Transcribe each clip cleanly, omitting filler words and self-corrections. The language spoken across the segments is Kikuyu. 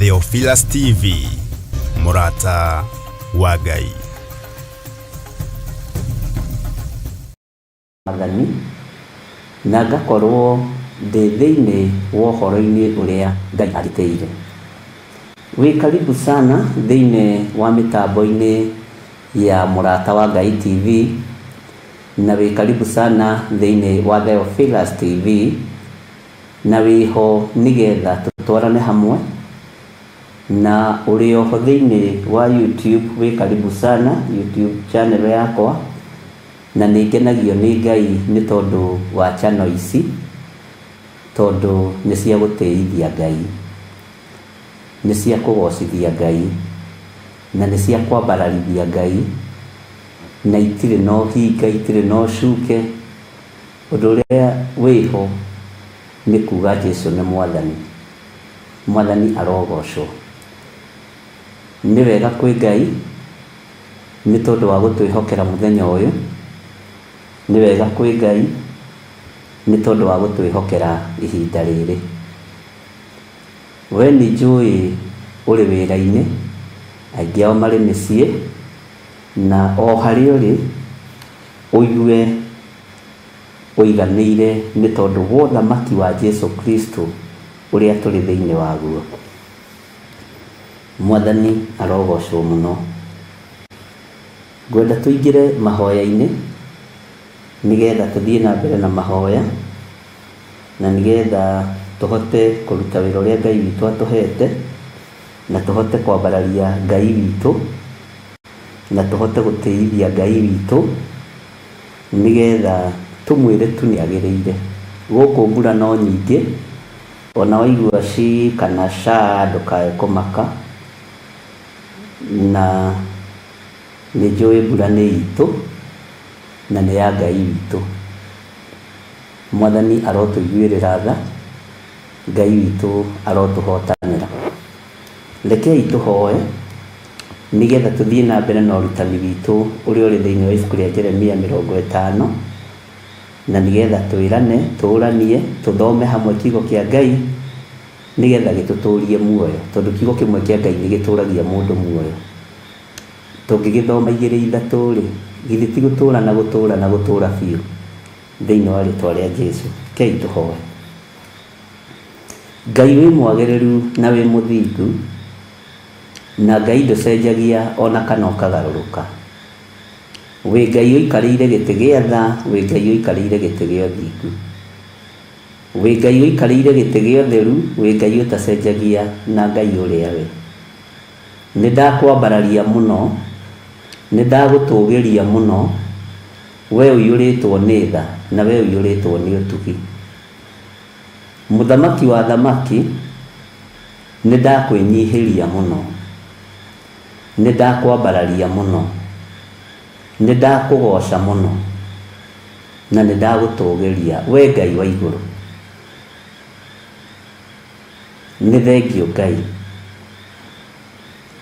Theophilus TV, mũrata wa Ngai. Mwathani, na ngakorwo ndĩ thĩinĩ wa ũhoro-inĩ ũrĩa Ngai anjĩtĩire. Wĩ karibu sana thĩinĩ wa mĩtambo-inĩ ya Mũrata wa Ngai TV, na wĩ karibu sana thĩinĩ wa Theophilus TV, na wĩho nĩgetha tũtwarane hamwe, na ũrĩ oho thĩinĩ wa YouTube, wĩ karibu sana YouTube channel yakwa. Na nĩ ngenagio nĩ Ngai nĩ tondũ wa channel ici, tondũ nĩ cia gũtĩithia Ngai, nĩ cia kũgocithia Ngai, na nĩ cia kwambararithia Ngai, na itirĩ na ũhinga, itirĩ na ũcuke. Ũndũ ũrĩa wĩho nĩ kuga Jesu nĩ Mwathani. Mwathani arogocwo. Nĩ wega kwĩ Ngai nĩ tondũ wa gũtwĩhokera mũthenya ũyũ. Nĩ wega kwĩ Ngai nĩ tondũ wa gũtwĩhokera ihinda rĩrĩ. We nĩ njũĩ ũrĩ wĩra-inĩ, aingĩ ao marĩ mĩciĩ, na o harĩa ũrĩ ũigue ũiganĩire nĩ tondũ wa ũthamaki wa Jesu Kristo ũrĩa tũrĩ thĩinĩ waguo. Mwathani arogocwo mũno. Ngwenda tũingĩre mahoya-inĩ nĩgetha tũthiĩ na mbere na mahoya na nĩgetha tũhote kũruta wĩra ũrĩa Ngai witũ atũhete na tũhote kwambararia Ngai witũ na tũhote gũtĩithia Ngai witũ nĩgetha tũmwĩre tu nĩ agĩrĩire. Gũkũ mbura no nyingĩ. Ona waigua ci kana ca ndũkae kũmaka, na nĩ njũĩ mbura nĩ itũ na nĩ ya Ngai witũ. Mwathani arotũiguĩrĩra tha, Ngai witũ arotũhotanĩra. Rekei tũhoe nĩgetha tũthiĩ na mbere na ũrutani witũ ũrĩa ũrĩ thĩinĩ wa ibuku rĩa Jeremia 50. Na nĩgetha twĩrane, tũũranie, tũthome hamwe kiugo kĩa Ngai, nĩgetha gĩtũtũrie muoyo. Tondũ kiugo kĩmwe kĩa Ngai nĩ gĩtũragia mũndũ muoyo. Tũngĩgĩthoma igĩrĩ ithatũ-rĩ, githĩ ti gũtũra na gũtũra na gũtũra biũ thĩinĩ wa rĩtwa rĩa Jesu. Rekei tũhoe. Ngai wĩ mwagĩrĩru na wĩ mũthingu, na Ngai ndũcenjagia ona kana ũkagarũrũka. Wĩ Ngai ũikarĩire gĩtĩ gĩa tha, wĩ Ngai ũikarĩire gĩtĩ gĩa ũthingu. Wĩ Ngai ũikarĩire gĩtĩ gĩa ũtheru, wĩ Ngai ũtacenjagia na Ngai ũrĩa we. Nĩ ndakwambararia mũno, nĩ ndagũtũgĩria mũno, we ũiyũrĩtwo nĩ tha na we ũiyũrĩtwo nĩ ũtugi. Mũthamaki wa athamaki, nĩ ndakwĩnyihĩria mũno. Nĩ ndakwambararia mũno, nĩ ndakũgooca mũno, na nĩ ndagũtũũgĩria, wee Ngai wa igũrũ. Nĩ thengiũ Ngai.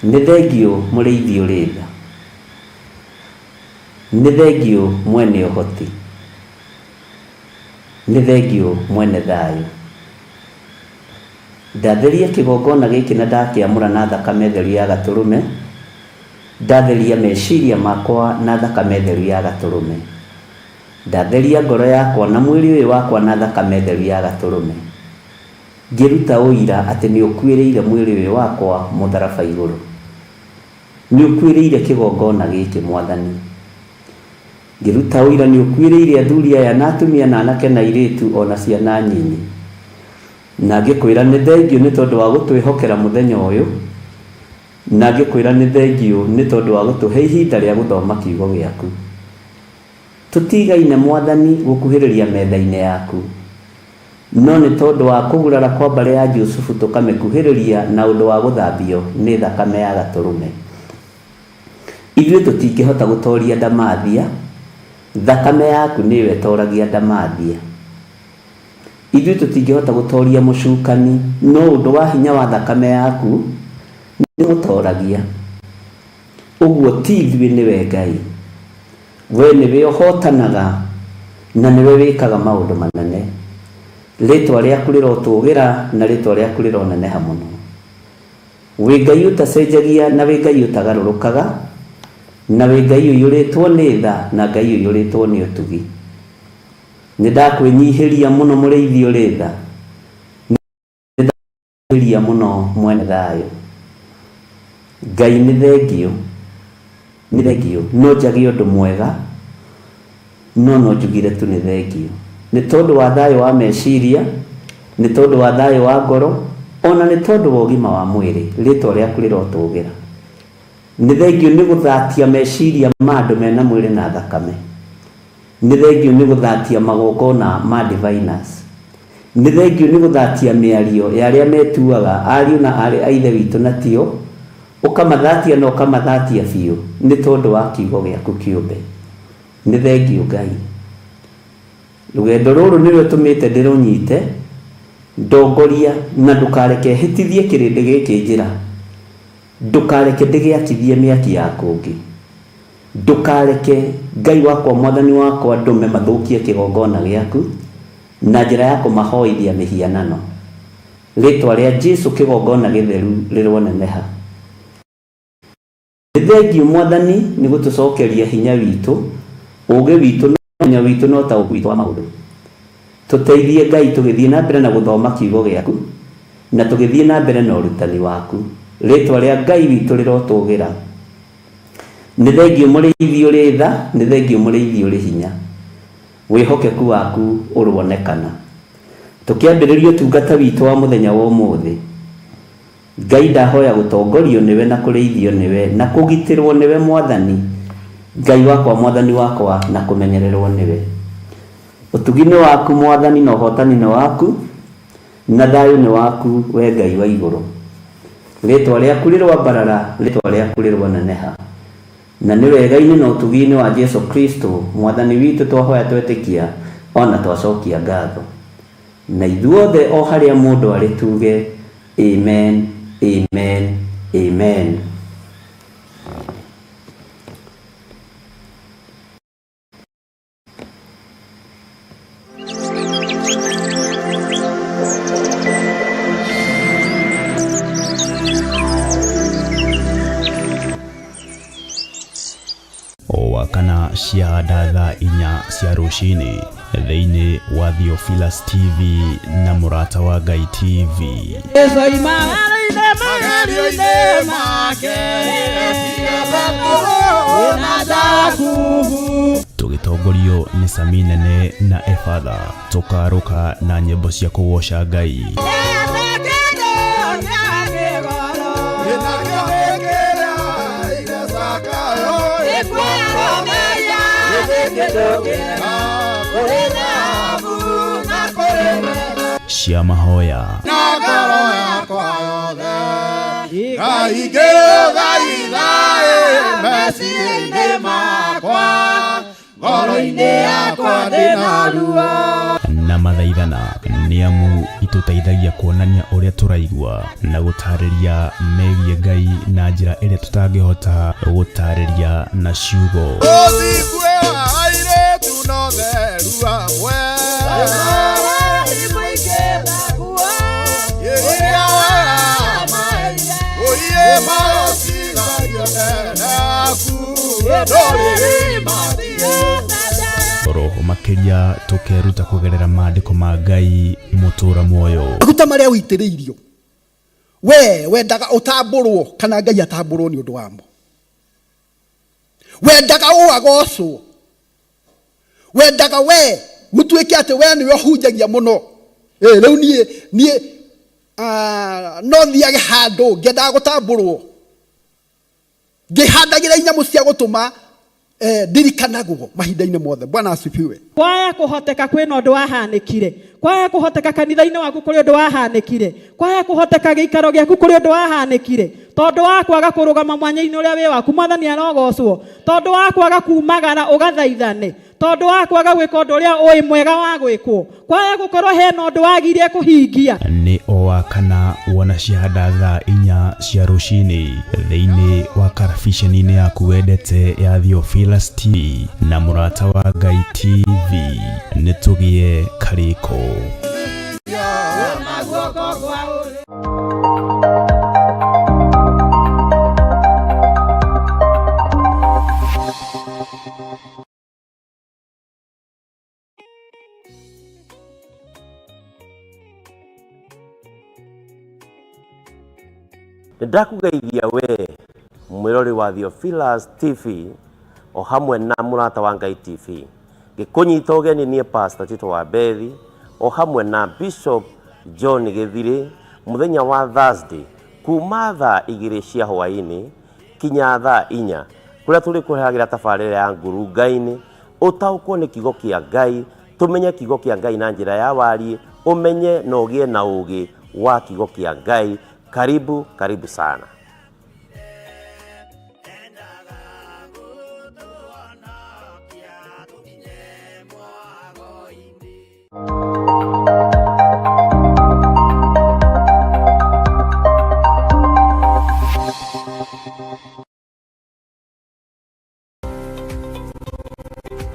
Nĩ thengiũ mũrĩithi ũrĩ tha. Nĩ thengiũ mwene ũhoti. Nĩ thengiũ mwene thayũ. Ndatheria kĩgongona gĩkĩ na ndakĩamũra na thakame theru ya Gatũrũme, ndatheria meciria makwa na thakame theru ya Gatũrũme, ndatheria ngoro yakwa na mwĩrĩ ũyũ wakwa na thakame theru ya Gatũrũme, ngĩruta ũira atĩ nĩũkuĩrĩire mwĩrĩ ũyũ wakwa mũtharaba igũrũ. Nĩũkuĩrĩire kĩgongona gĩkĩ, Mwathani. Ngĩruta ũira nĩũkuĩrĩire athuri aya na atumia na anake na airĩtu o na ciana nyinyi. Na ngĩkwĩra nĩ thengiũ nĩ tondũ wa gũtwĩhokera mũthenya ũyũ, na ngĩkwĩra nĩ thengiũ nĩ tondũ wa gũtũhe ihinda rĩa gũthoma kiugo gĩaku. Tũtigaine Mwathani gũkuhĩrĩria metha-inĩ yaku, no nĩ tondũ wa kũgurara kwa mbarĩ ya Jusufu tũkamĩkuhĩrĩria na ũndũ wa gũthambio nĩ thakame ya Gatũrũme. Ithuĩ tũtingĩhota gũtoria ndamathia, thakame yaku nĩyo ĩtoragia ndamathia. Ithuĩ tũtingĩhota gũtoria mũcukani, no ũndũ wa hinya wa thakame yaku nĩ ũmũtoragia. Ũguo ti ithuĩ nĩwe Ngai. We nĩwe ũhotanaga na nĩwe wĩkaga maũndũ manene. Rĩtwa rĩaku rĩrotũgĩra na rĩtwa rĩaku rĩroneneha mũno. Wĩ Ngai ũtacenjagia na wĩ Ngai ũtagarũrũkaga, na wĩ Ngai ũiyũrĩtwo nĩ tha na Ngai ũiyũrĩtwo nĩ ũtugi. Nĩ ndakwĩnyihĩria mũno mũrĩithi ũrĩ tha, nĩ ndakwĩnyihĩria mũno mwene thayũ. Ngai nĩ thengiũ, nĩ thengiũ, no njage ũndũ mwega, no no njugire tu nĩ thengiũ. Nĩ tondũ wa thayũ wa meciria, nĩ tondũ wa thayũ wa ngoro, ona nĩ tondũ wa ũgima wa mwĩrĩ, rĩtwa rĩaku rĩrotũgĩra. Nĩ thengiũ nĩ gũthatia meciria ma andũ mena mwĩrĩ na thakame. Nĩ thengiũ nĩ gũthatia magongona ma diviners. Nĩ thengiũ nĩ gũthatia mĩario ya arĩa metuaga ariũ na aarĩ a Ithe witũ na tio, ũkamathatia na ũkamathatia biũ nĩ tondũ wa kiugo gĩaku kĩũmbe. Nĩ thengiũ Ngai. Rũgendo rũrũ nĩrwe ũtũmĩte ndĩrũnyite, ndongoria na ndũkareke hĩtithie kĩrĩndĩ gĩkĩ njĩra. Ndũkareke ndĩgĩakithie mĩaki ya kũngĩ. Ndũkareke, Ngai wakwa Mwathani wakwa, ndũme mathũkie kĩgongona gĩaku na njĩra ya kũmahoithia mĩhianano. Rĩĩtwa rĩa Jesu kĩgongona gĩtheru rĩroneneha. Nĩ thengiũ Mwathani nĩ gũtũcokeria hinya witũ, ũũgĩ witũ na ũmenyo witũ na ũtaũku witũ wa maũndũ. Tũteithie Ngai tũgĩthiĩ na mbere na gũthoma kiugo gĩaku na tũgĩthiĩ na mbere na ũrutani waku. Rĩĩtwa rĩa Ngai witũ rĩrotũgĩra. Nĩ thengiũ mũrĩithi ũrĩ tha, nĩ thengiũ mũrĩithi ũrĩ hinya. Wĩhokeku waku ũroonekana. Tũkĩambĩrĩria ũtungata witũ wa mũthenya wa ũmũthĩ, Ngai ndahoya gũtongorio nĩwe na kũrĩithio nĩwe na kũgitĩrwo nĩwe Mwathani, Ngai wakwa Mwathani wakwa na kũmenyererwo nĩwe. Ũtugi nĩ waku Mwathani na ũhotani nĩ waku na thayũ nĩ waku we Ngai wa igũrũ. Rĩtwa rĩaku rĩroambarara, rĩtwa rĩaku rĩroneneha. Na nĩ wega-inĩ na ũtugi-inĩ wa Jesu Kristo Mwathani witũ twahoya twetĩkia ona twacokia ngatho. Na ithuothe o harĩa mũndũ arĩ tuge Amen, Amen, Amen. O wakana cia thaa 4 cia rũcinĩ thĩinĩ wa Theophilus TV na Mũrata wa Ngai TV. Tũgĩtongorio nĩ Sami Nene na Efatha tũkarũka na nyĩmbo cia kũgoca Ngai. Cia mahoya na mathaithana nĩ amu itũteithagia kuonania ũrĩa tũraigua na gũtarĩria megiĩ Ngai na njĩra ĩrĩa tũtangĩhota gũtarĩria na ciugo. Roho makĩria tũkeruta kũgerera maandĩko ma Ngai mũtũra muoyo. Maguta marĩa ũitĩrĩirio we wendaga ũtambũrwo kana Ngai atambũrwo nĩ ũndũ wamo. Wendaga ũ agocwo, wendaga we gũtuĩke atĩ we nĩwe ũhunjagia mũno. Rĩu niĩ no thiage handũ ngĩendaga gũtambũrwo, ngĩhandagĩra inyamũ cia gũtũma ndirikanagwo mahinda-inĩ mothe. Bwana asifiwe. Kwaya kũhoteka kwĩna ũndũ wahanĩkire, kwaya kũhoteka kanitha-inĩ waku kũrĩ ũndũ wahanĩkire, kwaya kũhoteka gĩikaro gĩaku kũrĩ ũndũ wahanĩkire, tondũ wa kwaga kũrũgama mwanya-inĩ ũrĩa wĩ waku. Mwathani arogocwo. Tondũ wa kwaga kumagara ũgathaithane, tondũ wa kwaga gwĩka ũndũ ũrĩa ũĩ mwega wa gwĩkwo, kwaya gũkorwo hena ũndũ wagire kũhingia. Nĩ o wa kana wona ciahanda thaa 4 cia rũcinĩ thĩinĩ wa karabiceni-inĩ yaku wendete ya Theophilus TV na Mũrata wa Ngai TV. Nĩ tũgĩe karĩko. Nĩndakũgeithia we mwĩrori wa Theophilus TV o hamwe na Mũrata wa Ngai TV. Ngĩkũnyita ũgeni niĩ Pastor Tito wa Bethi o hamwe na Bishop John Gĩthirĩ mũthenya wa Thursday kuma thaa 2 cia hwaĩ-inĩ kinya thaa 4 kũrĩa tũrĩkũrehagĩra tabarĩra ya ngurunga-inĩ ũtaũkwo nĩ kiugo kĩa Ngai, tũmenye kiugo kĩa Ngai na njĩra ya wariĩ, ũmenye na ũgĩe na ũgĩ wa kiugo kĩa Ngai. Karibu, karibu sana.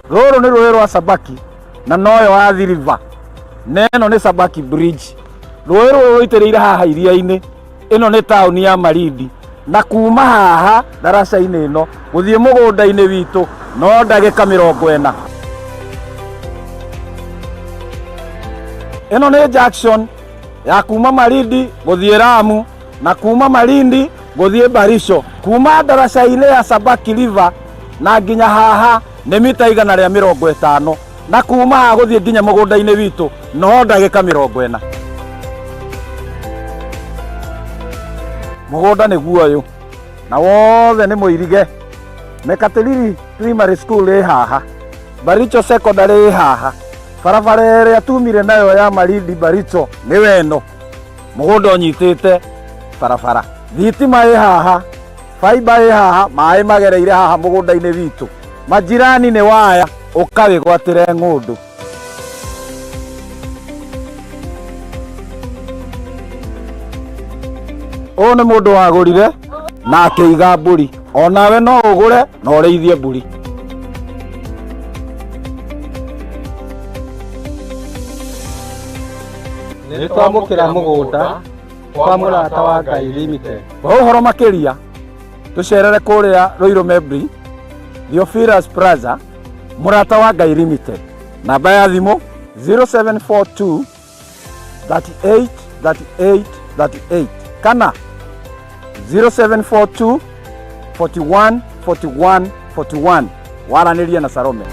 Rũrũ nĩ rũĩ rwa Sabaki na noyo Athi River, na ĩno nĩ Sabaki Bridge. Rũĩ rũrũ rũitĩrĩire haha iria-inĩ. Ĩno nĩ taũni ya Malindi, na kuma haha ndaraca-inĩ ĩno gũthiĩ mũgũnda-inĩ witũ no ndagĩka 40. Ĩno nĩ junction ya kuma Malindi gũthiĩ Lamu na kuma Malindi gũthiĩ Baricho. Kuma ndaraca-inĩ ya Sabaki River na nginya haha nĩ mita 150, na kuma haha gũthiĩ nginya mũgũnda-inĩ witũ no ndagĩka 40. Mũgũnda nĩguo ũyũ na wothe nĩ mũirige. Mekatilili Primary School ĩ haha, Baricho Secondary ĩ haha, barabara ĩrĩa tumire nayo ya Malindi Baricho nĩ weno. Mũgũnda ũnyitĩte barabara, thitima ĩ haha, faiba ĩ haha, maĩ magereire haha mũgũnda-inĩ witũ. Majirani nĩ waya, ũkawĩgwatĩre ng'ũndũ. Ũyũ nĩ mũndũ wagũrire na akĩiga mbũri. Onawe no ũgũre na ũrĩithie mbũri. Nĩ twamũkĩra mũgũnda kwa Mũrata wa Ngai Limited. Kwa ũhoro makĩria tũcerere kũrĩa Ruiru Membri, Theophilus Plaza, Mũrata wa Ngai Limited. Namba ya thimũ 0742 38 38 38 kana 0742 41 41 41. Waranĩrie na Salome.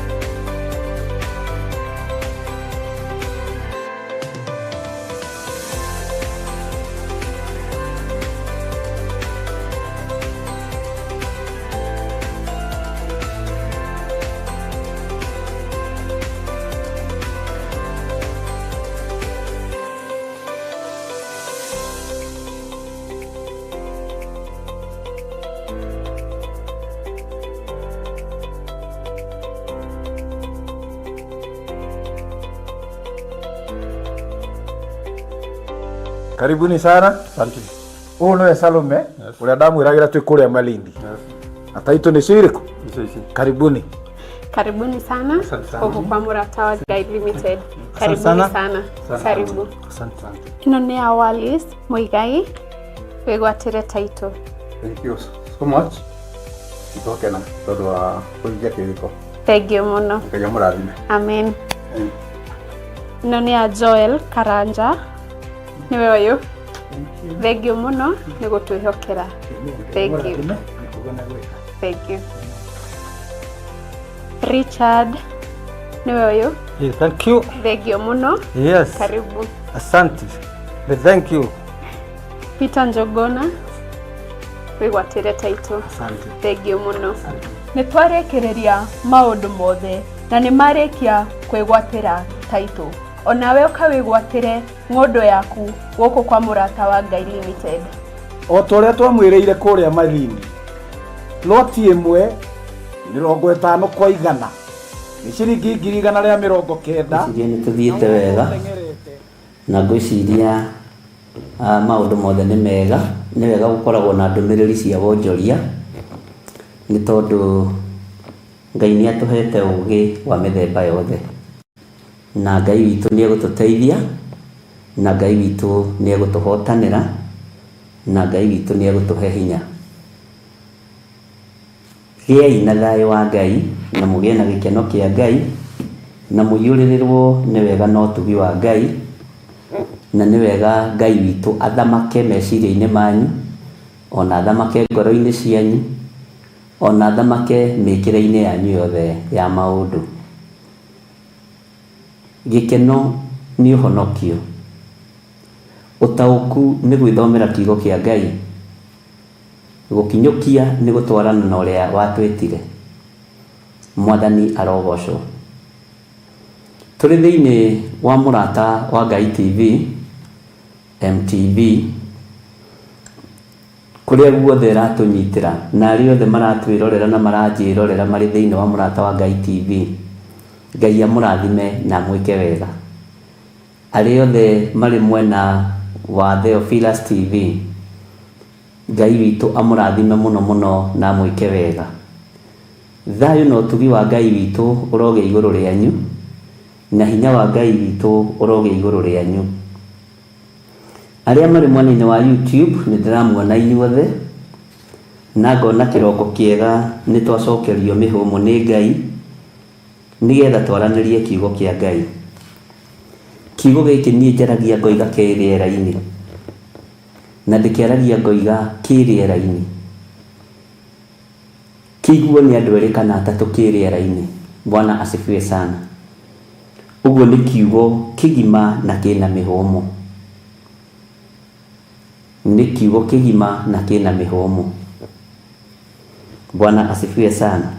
Karibuni sana. Asante. Ũyũ nĩwe Salome ũrĩa ndamwĩragĩra twĩ kũrĩa Malindi. Na taitũ nĩ cio irĩkũ? Icio ici. Karibuni. Karibuni sana Asante sana. huku kwa Mũrata wa Ngai Limited. Karibuni sana. sana. Asante. Karibu. Asante sana. Ĩno nĩ ya Wallis Muigai wĩgwatĩre taitũ. Thank you so much. Nĩtwakena tondũ wa kũhingia kĩrĩko. Thengiũ mũno. Ngai amũrathime. Amen. Ĩno nĩ ya Joel Karanja nĩwe ũyũ. Thengiũ mũno nĩ gũtwĩhokera. Thank you. Thank you. Richard nĩwe ũyũ. Yeah, thank you. Thengiũ mũno. Yes. Karibu. Asante. Thank you. Peter Njogona wĩgwatĩre taitũ. Asante. Thengiũ mũno. Nĩ twarĩkĩrĩria maũndũ mothe na nĩ marĩkia kwĩgwatĩra taitũ. Onawe ũkawĩgwatĩre ng'ũndũ yaku gũkũ kwa Mũrata wa Ngai Limited. O ta ũrĩa twamwĩrĩire kũrĩa Malindi, ploti ĩmwe 50 kwa 100 nĩ ciringi 190,000. Ngwĩciria nĩ tũthiĩte wega na ngwĩciria maũndũ mothe nĩ mega. Nĩ wega gũkoragwo na ndũmĩrĩri cia wonjoria nĩ tondũ Ngai nĩ atũhete ũgĩ wa mĩthemba yothe, na Ngai witũ nĩ egũtũteithia, na Ngai witũ nĩ egũtũhotanĩra, na Ngai witũ nĩ egũtũhe hinya. Gĩai na thayũ wa Ngai na mũgĩe na gĩkeno kĩa Ngai na mũiyũrĩrĩrwo nĩ wega na ũtugi wa Ngai, na nĩ wega Ngai witũ athamake meciria-inĩ manyu. Ona athamake ngoro-inĩ cianyu, ona athamake mĩkĩre-inĩ yanyu yothe ya maũndũ. Gĩkeno nĩ ũhonokio. Ũtaũku nĩ gwĩthomera kiugo kĩa Ngai. Gũkinyũkia nĩ gũtwarana na ũrĩa watwĩtire. Mwathani arogocwo. Tũrĩ thĩinĩ wa Mũrata wa Ngai TV, MTV, kũrĩa guothe ĩratũnyitĩra na arĩa othe maratwĩrorera na maranjĩrorera marĩ thĩinĩ wa Mũrata wa Ngai TV, Ngai amũrathime na amwĩke wega. Arĩa othe marĩ mwena wa Theophilus TV, Ngai witũ amũrathime mũno mũno na amwĩke wega. Thayũ na ũtugi wa Ngai witũ ũrogĩa igũrũ rĩanyu, na hinya wa Ngai witũ ũrogĩa igũrũ rĩanyu. Arĩa marĩ mwena-inĩ wa YouTube nĩ ndĩramuona inyuothe, na ngona kĩroko kĩega nĩ twacokerio mĩhũmũ nĩ Ngai, nĩgetha twaranĩrie kiugo kĩa Ngai. Kiugo gĩkĩ niĩ njaragia ngoiga kĩ rĩera-inĩ, na ndĩkĩaragia ngoiga kĩ rĩera-inĩ. Kĩiguo nĩ andũ erĩ kana atatũ kĩ rĩera-inĩ. Bwana asifiwe sana. Ũguo nĩ kiugo kĩgima na kĩna mĩhũmũ. Nĩ kiugo kĩgima na kĩna mĩhũmũ. Bwana asifiwe sana.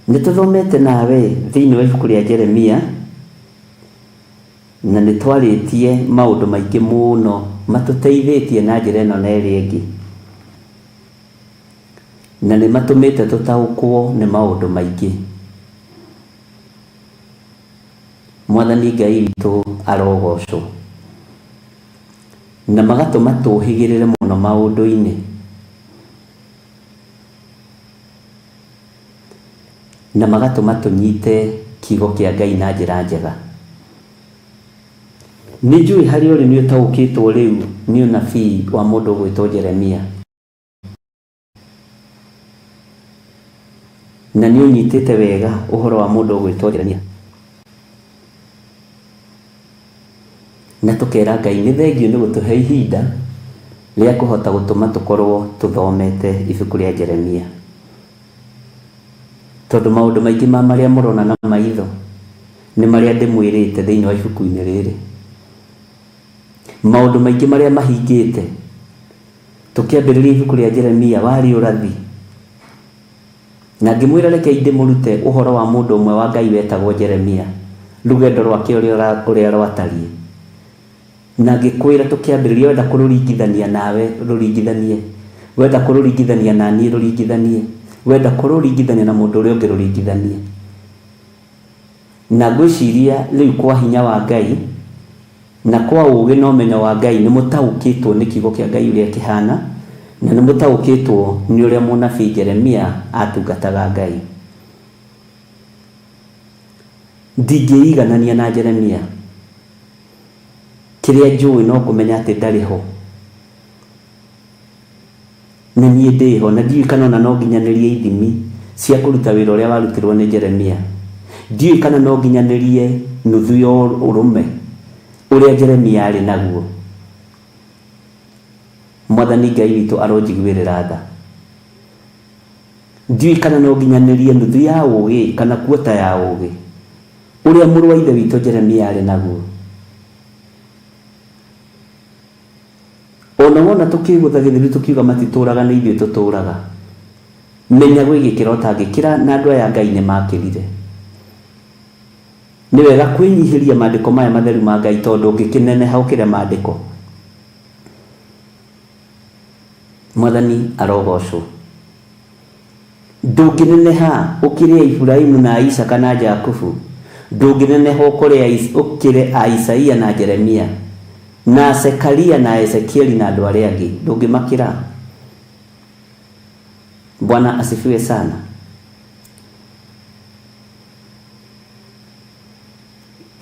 Nĩ tũthomete nawe thĩinĩ wa ibuku rĩa Jeremia na nĩ twarĩtie maũndũ maingĩ mũno matũteithĩtie na njĩra ĩno na ĩrĩa ĩngĩ. Na nĩ matũmĩte tũtaũkwo nĩ maũndũ maingĩ. Mwathani Ngai witũ arogocwo. Na magatũma tũhĩgĩrĩre mũno maũndũ-inĩ. Na magatũma tũnyite kiugo kĩa Ngai na njĩra njega. Nĩ njũĩ harĩa ũrĩ nĩ ũtaũkĩtwo rĩu nĩ ũnabii wa mũndũ ũgwĩtwo Jeremia. Na nĩ ũnyitĩte wega ũhoro wa mũndũ ũgwĩtwo Jeremia. Na tũkera Ngai nĩ thengiũ nĩ gũtũhe ihinda rĩa kũhota gũtũma tũkorwo tũthomete ibuku rĩa Jeremia. Tondũ maũndũ maingĩ ma marĩa mũrona na maitho nĩ marĩa ndĩmwĩrĩte thĩinĩ wa ibuku-inĩ rĩrĩ. Maũndũ maingĩ marĩa mahingĩte tũkĩambĩrĩria ibuku rĩa Jeremia warĩ ũrathi. Na ngĩmwĩra rekei ndĩmũrute ũhoro wa mũndũ ũmwe wa Ngai wetagwo Jeremia, rũgendo rwake ũrĩa rwatariĩ. Na ngĩkwĩra tũkĩambĩrĩria wenda kũrũringithania nawe rũringithanie, wenda kũrũringithania na niĩ rũringithanie, wenda kũrũringithania na mũndũ ũrĩa ũngĩ rũringithanie. Na ngwĩciria rĩu kwa hinya wa Ngai na kwa ũũgĩ na ũmenyo wa Ngai nĩ mũtaũkĩtwo nĩ kiugo kĩa Ngai ũrĩa kĩhana, na nĩ mũtaũkĩtwo nĩ ũrĩa mũnabii Jeremia atungataga Ngai. Ndingĩiganania na Jeremia. Kĩrĩa njũĩ no kũmenya atĩ ndarĩ ho. Na niĩ ndĩho, na ndiũĩ kana ona no nginyanĩrie ithimi cia kũruta wĩra ũrĩa warutirwo nĩ Jeremia. Ndiũĩ kana no nginyanĩrie nuthu ya ũrũme ũrĩa Jeremia arĩ naguo. Mwathani Ngai witũ aronjiguĩrĩra tha. Ndiũĩ kana no nginyanĩrie nuthu ya ũũgĩ kana kuota ya ũũgĩ ũrĩa mũrũ wa Ithe witũ Jeremia arĩ naguo. Ona wona tũkĩgũtha gĩthũri tũkiuga matitũraga nĩ ithuĩ tũtũraga. Menya gwĩ gĩkĩro ũtangĩkĩra na andũ aya Ngai nĩ makĩrire. Nĩ wega kwĩnyihĩria mandĩko maya matheru ma Ngai tondũ ũngĩkĩneneha ũkĩre mandĩko. Mwathani arogocwo. Ndũngĩneneha ũkĩre Iburahimu na Isaaka na Jakubu, ndũngĩneneha ũkĩre a Isaia na Jeremia, na Zekaria na Ezekieli na andũ arĩa angĩ, ndũngĩmakĩra. Bwana asifiwe sana.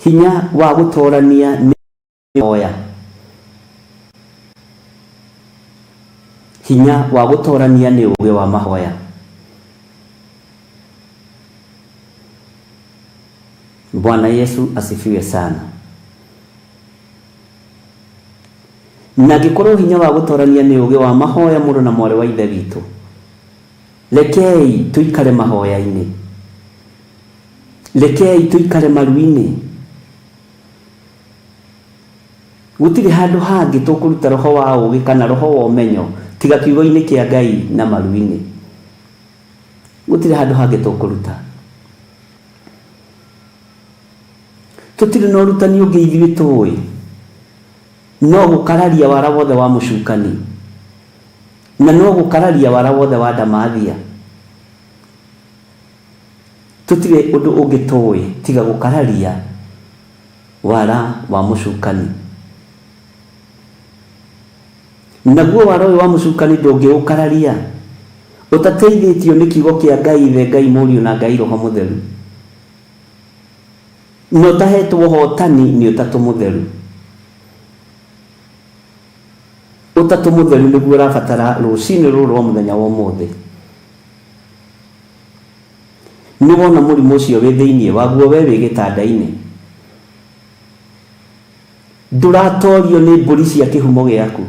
Hinya wa gũtorania nĩ Hoya. Hinya wa gũtorania nĩ ũũgĩ wa mahoya. Bwana Yesu asifiwe sana. Na angĩkorwo hinya wa gũtorania nĩ ũgĩ wa mahoya mũrũ na mwarĩ wa Ithe witũ, rekei tũikare mahoya-inĩ. Rekei tũikare maru-inĩ. Gũtirĩ handũ hangĩ tũkũruta roho wa ũgĩ kana roho wa ũmenyo tiga kiugo-inĩ kĩa Ngai na maru-inĩ. Gũtirĩ handũ hangĩ tũkũruta. Tũtirĩ na ũrutani ũngĩ ithuĩ tũĩ no gũkararia wara wothe wa mũcukani na no gũkararia wara wothe wa ndamathia. Tũtirĩ ũndũ ũngĩ tũĩ tiga gũkararia wara wa mũcukani. Naguo wara ũyũ wa mũcukani ndũngĩũkararia ũtateithĩtio nĩ kiugo kĩa Ngai Ithe, Ngai Mũriũ na Ngai Roho Mũtheru, na ũtahetwo ũhotani nĩ Ũtatũ Mũtheru. Ũtatũ Mũtheru nĩguo ũrabatara rũcinĩ rũrũ rwa mũthenya wa ũmũthĩ. Nĩ wona mũrimũ ũcio wĩ thĩinĩ waguo we wĩ gĩtanda-inĩ? Ndũratorio nĩ mbũri cia kĩhumo gĩaku?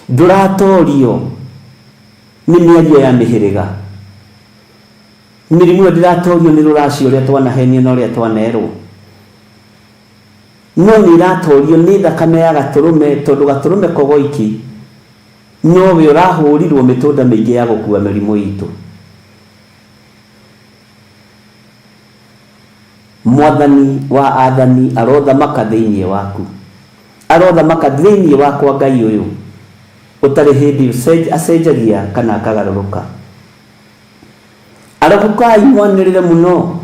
Ndũratorio nĩ mĩario ya mĩhĩrĩga? Mĩrimũ ĩyo ndĩratorio nĩ rũracio ũrĩa twanahenio na ũrĩa twanerwo? No nĩ ĩratorio nĩ thakame ya gatũrũme tondũ gatũrũme ko goiki Nowe ũrahũrirwo mĩtũnda mĩingĩ ya gũkua mĩrimũ itũ. Mwathani wa athani arothamaka thĩinĩ waku. Arothamaka thĩinĩ wakwa Ngai ũyũ ũtarĩ hĩndĩ acenjagia kana akagarũrũka. Arahũkai mwanĩrĩre mũno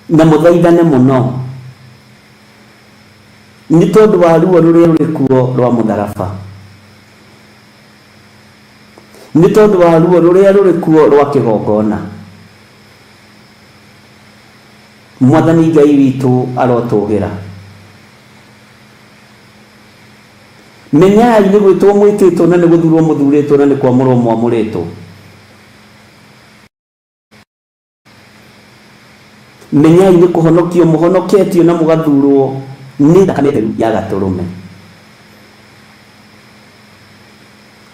na mũthaithane mũno. Nĩ tondũ wa ruo rũrĩa rũrĩ kuo rwa mũtharaba. Nĩ tondũ wa ruo rũrĩa rũrĩ kuo rwa kĩgongona. Mwathani Ngai witũ arotũgĩra. Menyai nĩ gwĩtwo mwĩtĩtwo na nĩ gũthurwo mũthurĩtwo na nĩ kwamũrwo mwamũrĩtwo. Menyai nĩ kũhonokio mũhonoketio na mũgathurwo nĩ thakame theru ya Gatũrũme.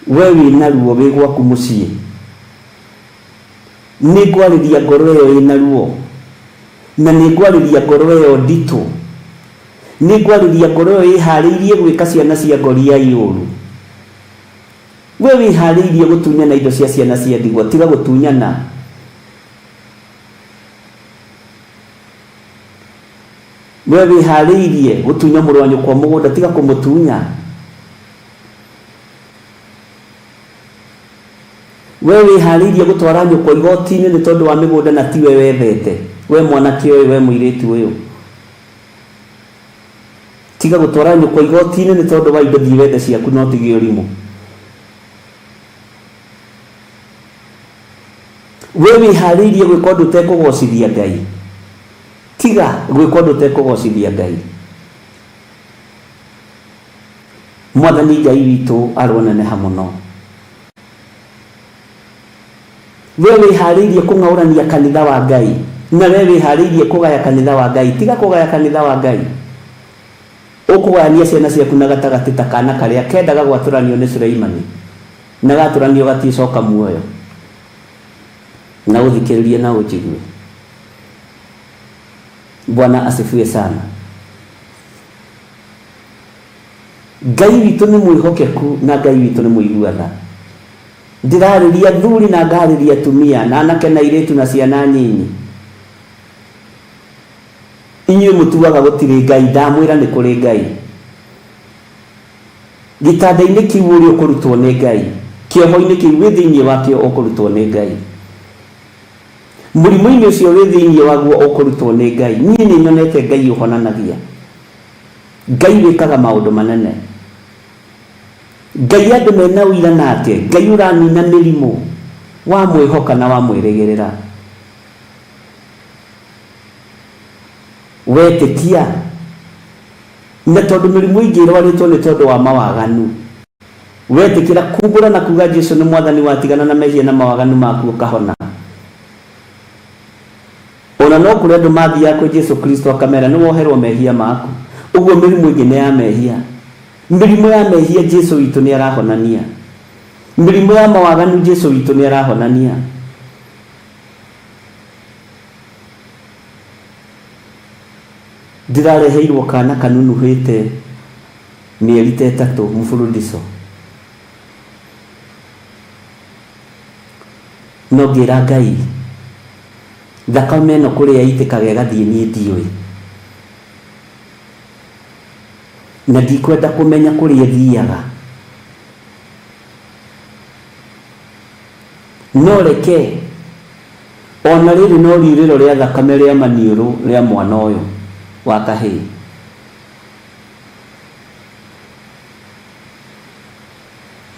We wĩ na ruo wĩ gwaku mũciĩ, nĩ ngwarĩria ngoro ĩyo ĩna ruo, na nĩ ngwarĩria ngoro ĩyo nditũ, nĩ ngwarĩria ngoro ĩyo ĩharĩirie gwĩka ciana cia ngoriai ũru. We wĩharĩirie gũtunyana indo cia ciana cia ndigwa, tiga gũtunyana. We wĩharĩirie gũtunya mũrũ wa nyũkwa mũgũnda, tiga kũmũtunya. We wĩharĩirie gũtwara nyũkwa igoti-inĩ nĩ tondũ wa mĩgũnda na tiwe wethete, we mwanake ũyũ, we mũirĩtu ũyũ. Tiga gũtwara nyũkwa igoti-inĩ nĩ tondũ wa indo, thiĩ wethe ciaku na ũtige ũrimũ. We wĩharĩirie gwĩka ũndũ ũtekũgocithia Ngai? Tiga gwĩka ũndũ ũtekũgocithia Ngai. Mwathani Ngai witũ aroneneha mũno. We wĩharĩirie kũng'aũrania kanitha wa Ngai, na we wĩharĩirie kũgaya kanitha wa Ngai, tiga kũgaya kanitha wa Ngai. Ũkũgayania ciana ciaku na gatagatĩ ta kaana karĩa kendaga gwatũranio nĩ Suleimani, na gatũranio gatiĩcoka muoyo. Na ũthikĩrĩrie na ũnjigue. Bwana asifiwe sana. Ngai witũ nĩ mwĩhokeku na Ngai witũ nĩ mũigua tha. Ndĩrarĩria athuri na ngarĩria atumia na anake na airĩtu na ciana nyinyi. Inyuĩ mũtuaga gũtirĩ Ngai, ndamwĩra nĩ kũrĩ Ngai. Gĩtanda-inĩ kĩu ũrĩ ũkũrutwo nĩ Ngai, kĩoho-inĩ kĩu wĩ thĩinĩ wakĩo ũkũrutwo nĩ Ngai. Mũrimũ-inĩ ũcio wĩ thĩinĩ waguo ũkũrutwo nĩ Ngai. Niĩ nĩ nyonete Ngai ũhonanagia. Ngai wĩkaga maũndũ manene. Ngai andũ mena ũira nake, Ngai ũranina mĩrimũ, wamwĩhoka na wamwĩrĩgĩrĩra. Wetĩkia, na tondũ mĩrimũ ĩngĩ ĩrwarĩtwo nĩ tondũ wa mawaganu, wetĩkĩra kumbũra na kuga Jesu nĩ mwathani watigana na mehia na mawaganu maku ũkahona. Ona no kũrĩ andũ mathiaga kwĩ Jesu Kristo akamera nĩ woherwo mehia maku. Ũguo mĩrimũ ĩngĩ nĩ ya mehia. Mĩrimũ ya mehia Jesu witũ nĩ arahonania. Mĩrimũ ya mawaganu Jesu witũ nĩ arahonania. Ndĩrareheirwo kana kanunuhĩte mĩeri ta ĩtatũ mũburudico. No ngĩra Ngai, thakame ĩno kũrĩa ĩitĩkaga ĩgathiĩ niĩ ndiũĩ. Na ndikwenda kũmenya kũrĩa ĩthiaga. No reke ona rĩrĩ no riurĩro rĩa thakame rĩa maniũrũ rĩa mwana ũyũ wa kahĩĩ.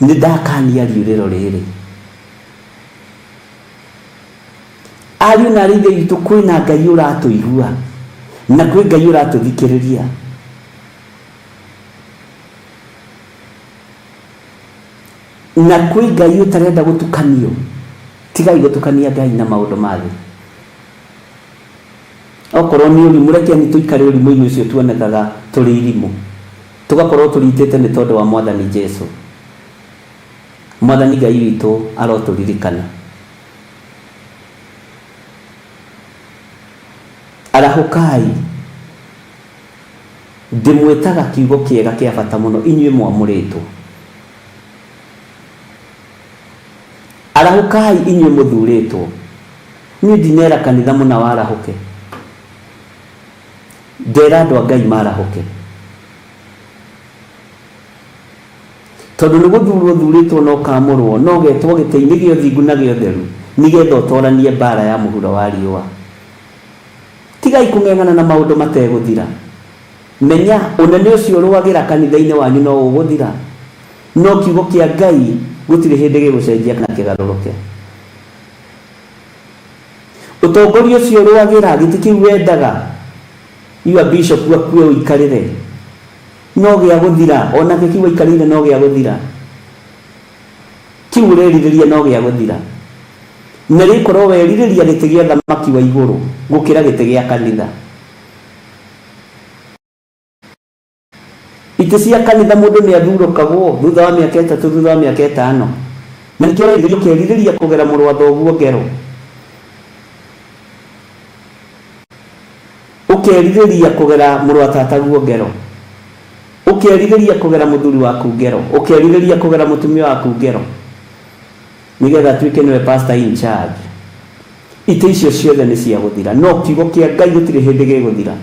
Nĩ ndakania riũrĩro rĩrĩ. Ariũ na aarĩ a Ithe witũ, kwĩna Ngai ũratũigua na kwĩ Ngai ũratũthikĩrĩria. Na kwĩ Ngai ũtarenda gũtukanio. Tigai gũtukania Ngai na maũndũ ma thĩ. Okorwo nĩ ũrimũ, rekeni tũikare ũrimũ-inĩ ũcio tuonekaga tũrĩ irimũ. Tũgakorwo tũritĩte nĩ tondũ wa Mwathani Jesu. Mwathani Ngai witũ arotũririkana. Arahũkai, ndĩmwĩtaga kiugo kĩega kĩa bata mũno inyuĩ mwamũrĩtwo. Arahũkai inyuĩ mũthurĩtwo. Niĩ ndinera kanitha mũna warahũke. Ndera andũ a Ngai marahũke. Tondũ nĩ gũthurwo ũthurĩtwo na ũkamũrwo, na ũgetwo gĩtĩ-inĩ gĩa ũthingu na gĩa ũtheru, nĩgetha ũtoranie mbaara ya mũhuro wa riũa. Tigai kũng'eng'ana na maũndũ mategũthira. Menya, ũnene ũcio ũrũagĩra kanitha-inĩ wanyu no ũgũthira, no kiugo kĩa Ngai gũtirĩ hĩndĩ gĩgũcenjia kana kĩgarũrũke. Ũtongoria ũcio ũrũagĩra, gĩtĩ kĩu wendaga your bishop akue ũikarĩre, no gĩa gũthira, o nakĩo kĩu waikarĩire no gĩa gũthira. Kĩu ũrerirĩria no gĩa gũthira. Na rĩkorwo werirĩria gĩtĩ gĩa ũthamaki wa igũrũ gũkĩra gĩtĩ gĩa kanitha. Itĩ cia kanitha mũndũ nĩ athurũkagwo thutha wa mĩaka ĩtatũ, thutha wa mĩaka ĩtano. Na nĩkĩo ũrerirĩria ũkerirĩria kũgera mũrũ wa thoguo ngero. Ũkerirĩria kũgera mũrũ wa tataguo ngero. Ũkerirĩria kũgera mũthuri waku ngero. Ũkerirĩria kũgera mũtumia waku ngero. Nĩgetha atuĩke nĩwe pastor in charge. Itĩ icio ciothe nĩ cia gũthira. No kiugo kĩa Ngai gũtirĩ hĩndĩ gĩgũthira.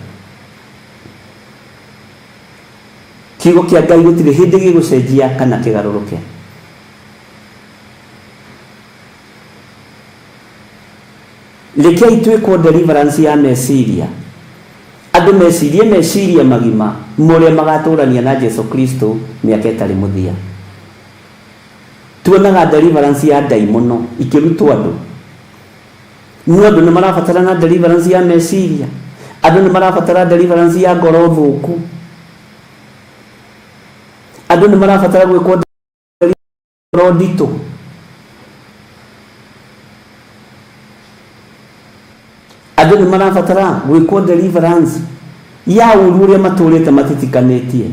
Kiugo kĩa Ngai gũtirĩ hĩndĩ gĩgũcenjia kana kĩgarũrũke. Rekei twĩkwo deliverance ya meciria. Andũ mecirie meciria magima mũrĩa magatũrania na Jesu Kristo mĩaka ĩtarĩ mũthia. Tuonaga deliverance ya ndaimono ikĩrutwo andũ. No andũ nĩ marabatara na deliverance ya meciria. Andũ nĩ marabatara deliverance ya ngoro thũku. Andũ nĩ marabatara gwĩkwo ngoro nditũ. Andũ nĩ marabatara gwĩkwo deliverance ya ũru ũrĩa matũrĩte matitikanĩtie.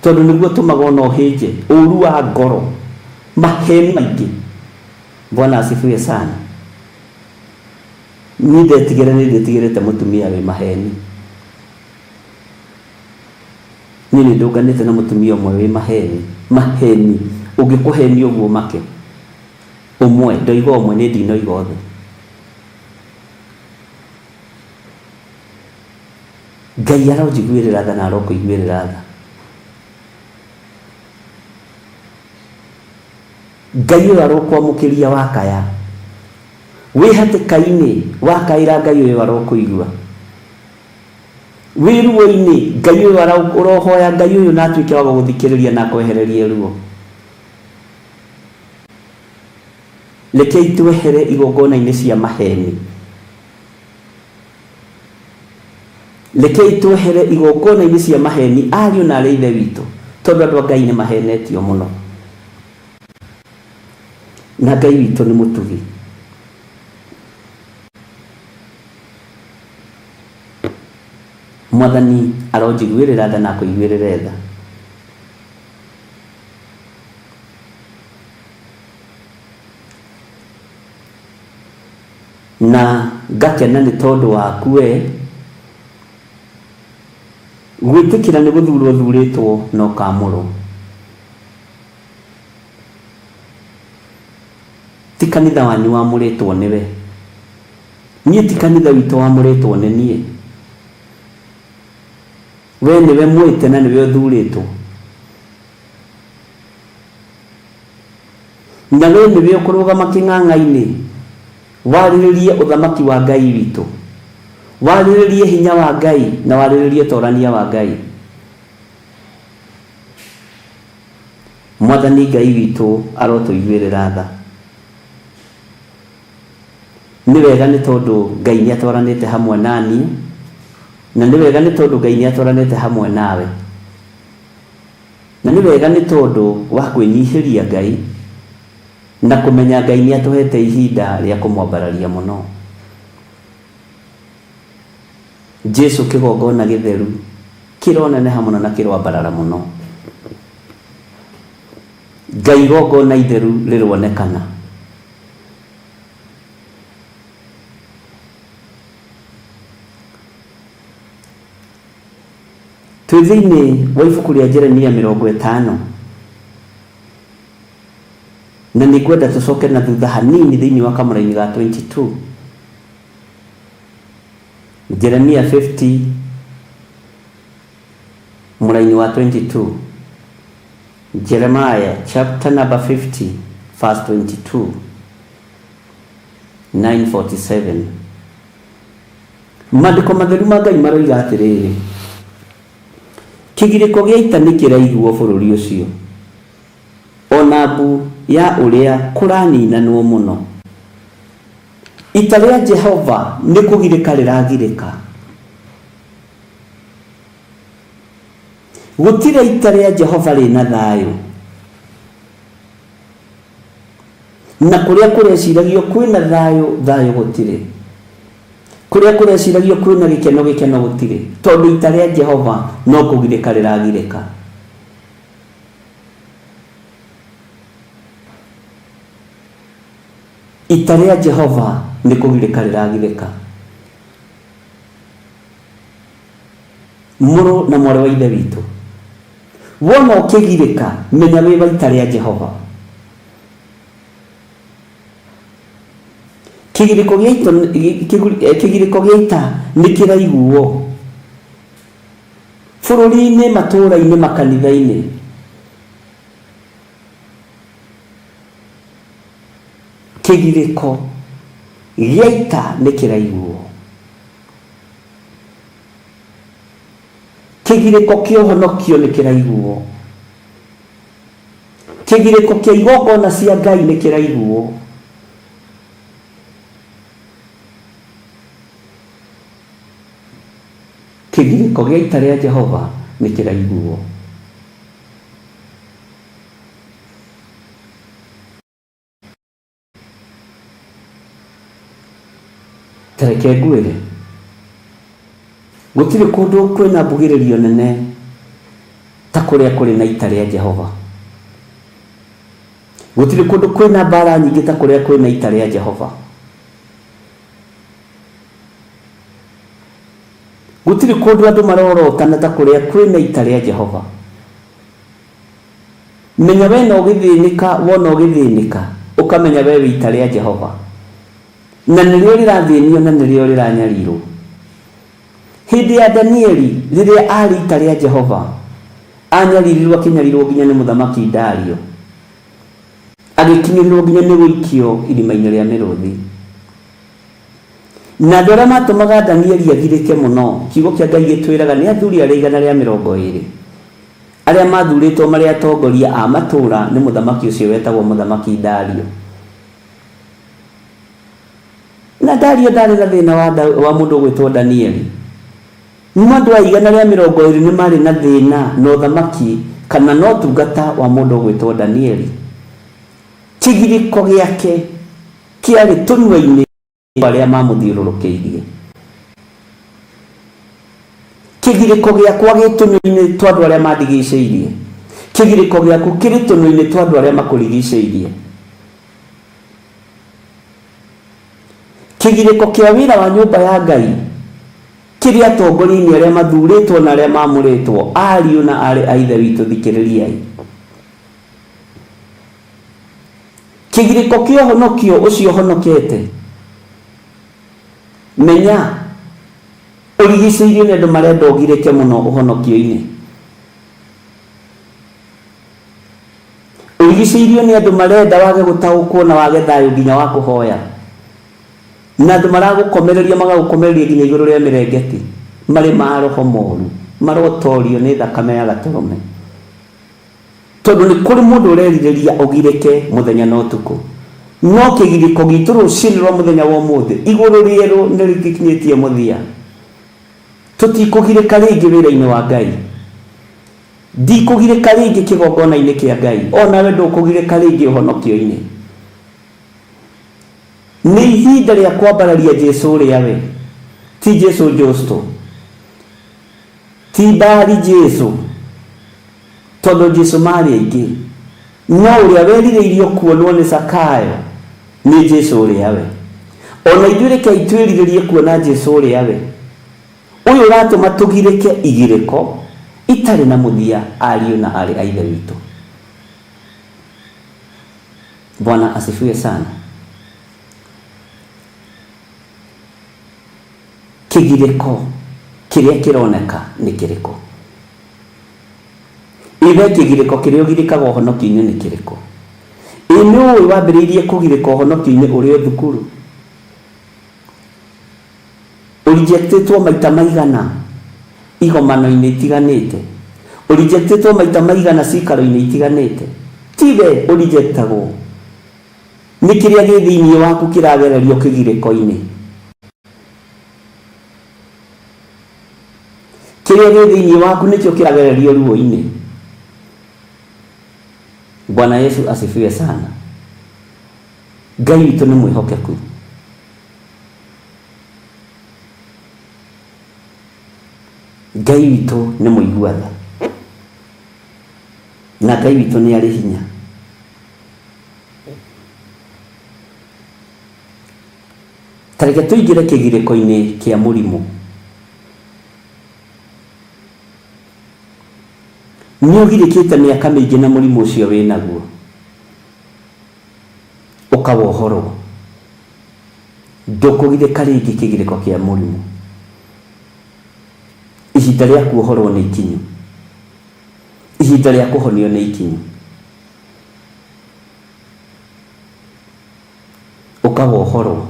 Tondũ nĩguo ũtũmaga ona ũhĩnje ũru wa ngoro, maheni maingĩ. Bwana asifiwe sana. Niĩ ndetigĩra nĩ ndĩtigĩrĩte mũtumia wĩ maheni. Niĩ nĩ ndũnganĩte na mũtumia ũmwe wĩ maheni. Maheni. Ũngĩkũhenia ũguo ũmake. Ũmwe, ndoiga ũmwe, niĩ ndinoiga othe. Ngai aronjiguĩrĩra tha na arokũiguĩrĩra tha. Ngai ũyũ arokwamũkĩria wakaya. Wĩ hatĩka-inĩ wakaĩra Ngai ũyũ arokũigua. Wĩ ruo-inĩ Ngai ũyũ ũrohoya Ngai ũyũ na atuĩke wa gũgũthikĩrĩria na akwehererie ruo. Rekei twehere igongona-inĩ cia maheni. Rekei twehere igongona-inĩ cia maheni ariũ na arĩ ithe witũ, tondũ andũ a Ngai nĩ mahenetio mũno. Na Ngai witũ nĩ mũtugi. Mwathani aronjiguĩrĩra tha na akũiguĩrĩre tha. Na ngakena nĩ tondũ waku we, gwĩtĩkĩra nĩ gũthurwo ũthurĩtwo na ũkamũrwo. Ti kanitha wanyu wamũrĩtwo nĩwe. Niĩ ti kanitha witũ wamũrĩtwo nĩ niĩ. We nĩwe mwĩte na nĩwe ũthurĩtwo. Na we nĩwe ũkũrũgama kĩng'ang'a-inĩ warĩrĩrie ũthamaki wa Ngai witũ, warĩrĩrie hinya wa Ngai na warĩrĩrie ũtorania wa Ngai. Mwathani Ngai witũ arotũiguĩrĩra tha. Nĩ wega nĩ tondũ Ngai nĩ atwaranĩte hamwe na niĩ, na nĩ wega nĩ tondũ Ngai nĩ atwaranĩte hamwe nawe. Na nĩ wega nĩ tondũ wa kwĩnyihĩria Ngai na kũmenya Ngai nĩ atũhete ihinda rĩa kũmwambararia mũno. Jesu kĩgongona gĩtheru kĩroneneha mũno na kĩroambarara mũno. Ngai igongona itheru rĩronekana. Twĩ thĩinĩ wa ibuku rĩa Jeremia 50, na nĩ ngwenda tũcoke na thutha hanini thĩinĩ wa kamũraini ga 22. Jeremia 50 mũraini wa 22. Jeremiah chapter number 50 verse 22 947. Maandĩko matheru ma Ngai maroiga atĩrĩrĩ, Kĩgirĩko gĩa ita nĩ kĩraiguo bũrũri ũcio, o na mbu ya ũrĩa kũraninanwo mũno. Ita rĩa Jehova nĩ kũgirĩka rĩragirĩka. Gũtirĩ ita rĩa Jehova rĩna thayũ. Na kũrĩa kũreciragio kwĩna thayũ, thayũ gũtirĩ. Kũrĩa kũreciragio kwĩna gĩkeno, gĩkeno gũtirĩ. Tondũ ita rĩa Jehova no kũgirĩka rĩragirĩka. Ita rĩa Jehova nĩ kũgirĩka rĩragirĩka. Mũrũ na mwarĩ wa Ithe witũ, wona ũkĩgirĩka, menya wĩ wa ita rĩa Jehova. Kĩgirĩko gĩa ita, kĩgirĩko gĩa ita nĩ kĩraiguo bũrũri-inĩ, matũũra-inĩ, makanitha-inĩ. Kĩgirĩko gĩa ita nĩ kĩraiguo. Kĩgirĩko kĩa ũhonokio nĩ kĩraiguo. Kĩgirĩko kĩa igongona cia Ngai nĩ kĩraiguo. Kĩgirĩko gĩa ita rĩa Jehova nĩ kĩraiguo. Ta reke ngwĩre, gũtirĩ kũndũ kwĩna mbugĩrĩrio nene ta kũrĩa kũrĩ na ita rĩa Jehova. Gũtirĩ kũndũ kwĩna mbaara nyingĩ ta kũrĩa kwĩna ita rĩa Jehova. Gũtirĩ kũndũ andũ marorotana ta kũrĩa kwĩna ita rĩa Jehova. Menya we na ũgĩthĩnĩka, wona ũgĩthĩnĩka, ũkamenya we wĩ ita rĩa Jehova. Na nĩrĩo rĩrathĩnio na nĩrĩo rĩranyarirwo. Hĩndĩ ya Danieli, rĩrĩa aarĩ ita rĩa Jehova, anyaririrwo akĩnyarirwo nginya nĩ mũthamaki Dario. Agĩkinyĩrĩrwo nginya nĩ gũikio irima-inĩ rĩa mĩrũthi. Na andũ arĩa matũmaga Danieli agirĩke mũno, kiugo kĩa Ngai gĩtwĩraga nĩ athuri arĩa 120. Arĩa maathurĩtwo marĩ atongoria a matũũra nĩ mũthamaki ũcio wetagwo Mũthamaki Dario. Na Dario ndaarĩ na thĩna wa, wa mũndũ ũgwĩtwo Danieli. No andũ a 120 nĩ maarĩ na thĩna na ũthamaki kana na ũtungata wa mũndũ ũgwĩtwo Danieli. Kĩgirĩko gĩake kĩarĩ tũnua-inĩ twa arĩa maamũthiũrũrũkĩirie. Kĩgirĩko gĩakwa gĩ tũnua-inĩ twa andũ arĩa mandigicĩirie. Kĩgirĩko gĩaku kĩrĩ tũnua-inĩ twa andũ arĩa makũrigicĩirie. Kĩgirĩko kĩa wĩra wa nyũmba ya Ngai kĩrĩ atongoria-inĩ arĩa mathurĩtwo na arĩa mamũrĩtwo, ariũ na aarĩ a Ithe witũ thikĩrĩriai. Kĩgirĩko kĩa ũhonokio ũcio ũhonokete, menya ũrigicĩirio nĩ andũ marenda ũgirĩke mũno ũhonokio-inĩ. Ũrigicĩirio nĩ andũ marenda wage gũtaũkwo na wage thayũ nginya wa kũhoya. Na andũ maragũkomereria magagũkomereria nginya igũrũ rĩa mĩrengeti marĩ maroho moru marotorio nĩ thakame ya gatũrũme. Tondũ nĩ kũrĩ mũndũ ũrerirĩria ũgirĩke mũthenya na ũtukũ. No kĩgirĩko gitũ rũcinĩ rwa mũthenya wa ũmũthĩ, igũrũ rĩerũ nĩ rĩkinyĩtie mũthia. Tũtikũgirĩka rĩngĩ wĩra-inĩ wa Ngai. Ndikũgirĩka rĩngĩ kĩgongona-inĩ kĩa Ngai. O nawe ndũkũgirĩka rĩngĩ ũhonokio-inĩ. Nĩ ihinda rĩa kwambararia Jesu ũrĩa we, ti Jesu Justo, ti Baali Jesu, tondũ Jesu marĩ aingĩ, no ũrĩa werirĩirio kuonwo nĩ Zakayo nĩ Jesu ũrĩa we. O na ithuĩ rekei twĩrirĩrie kuona Jesu ũrĩa we. Ũyũ ũratũma tũgirĩke igirĩko itarĩ na mũthia ariũ na aarĩ a Ithe witũ. Bwana asifiwe sana. Kĩgirĩko kĩrĩa kĩroneka nĩ kĩrĩkũ? Ithe kĩgirĩko kĩrĩa ũgirĩkaga ũhonokio-inĩ nĩ kĩrĩkũ? Ĩ nĩ ũĩ wambĩrĩirie kũgirĩka ũhonokio-inĩ ũrĩ o thukuru? Ũrijectĩtwo maita maigana igomano-inĩ itiganĩte? Ũrijectĩtwo maita maigana cikaro-inĩ itiganĩte? Tiwe ũrijectagwo, nĩ kĩrĩa gĩ thĩinĩ waku kĩragererio kĩgirĩko-inĩ. Kĩrĩa gĩ thĩinĩ waku nĩkĩo kĩragererio ruo-inĩ. Bwana Yesu asifiwe sana. Ngai witũ nĩ mwĩhokeku. Ngai witũ nĩ mũigua tha. Na Ngai witũ nĩ arĩ hinya. Ta reke tũingĩre kĩgirĩko-inĩ kĩa mũrimũ. Nĩ ũgirĩkĩte mĩaka mĩingĩ na mũrimũ ũcio wĩ naguo. Ũkawohorwo. Ndũkũgirĩka rĩngĩ kĩgirĩko kĩa mũrimũ. Ihinda rĩa kuohorwo nĩ ikinyu. Ihinda rĩa kũhonio nĩ ikinyu. Ũkawohorwo.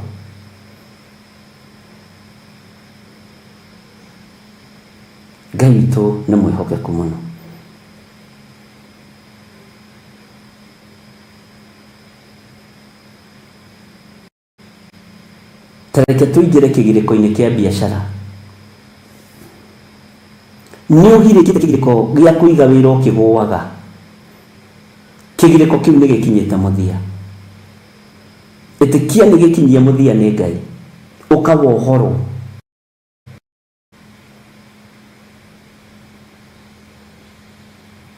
Ngai witũ nĩ mwĩhokeku mũno. Ta reke tũingĩre kĩgirĩko-inĩ kĩa biacara. Nĩ ũgirĩkĩte kĩgirĩko gĩa kũiga wĩra ũkĩgũaga. Kĩgirĩko kĩu nĩ gĩkinyĩte mũthia. Ĩtĩkia nĩ gĩkinyie mũthia nĩ Ngai. Ũkawohorwo.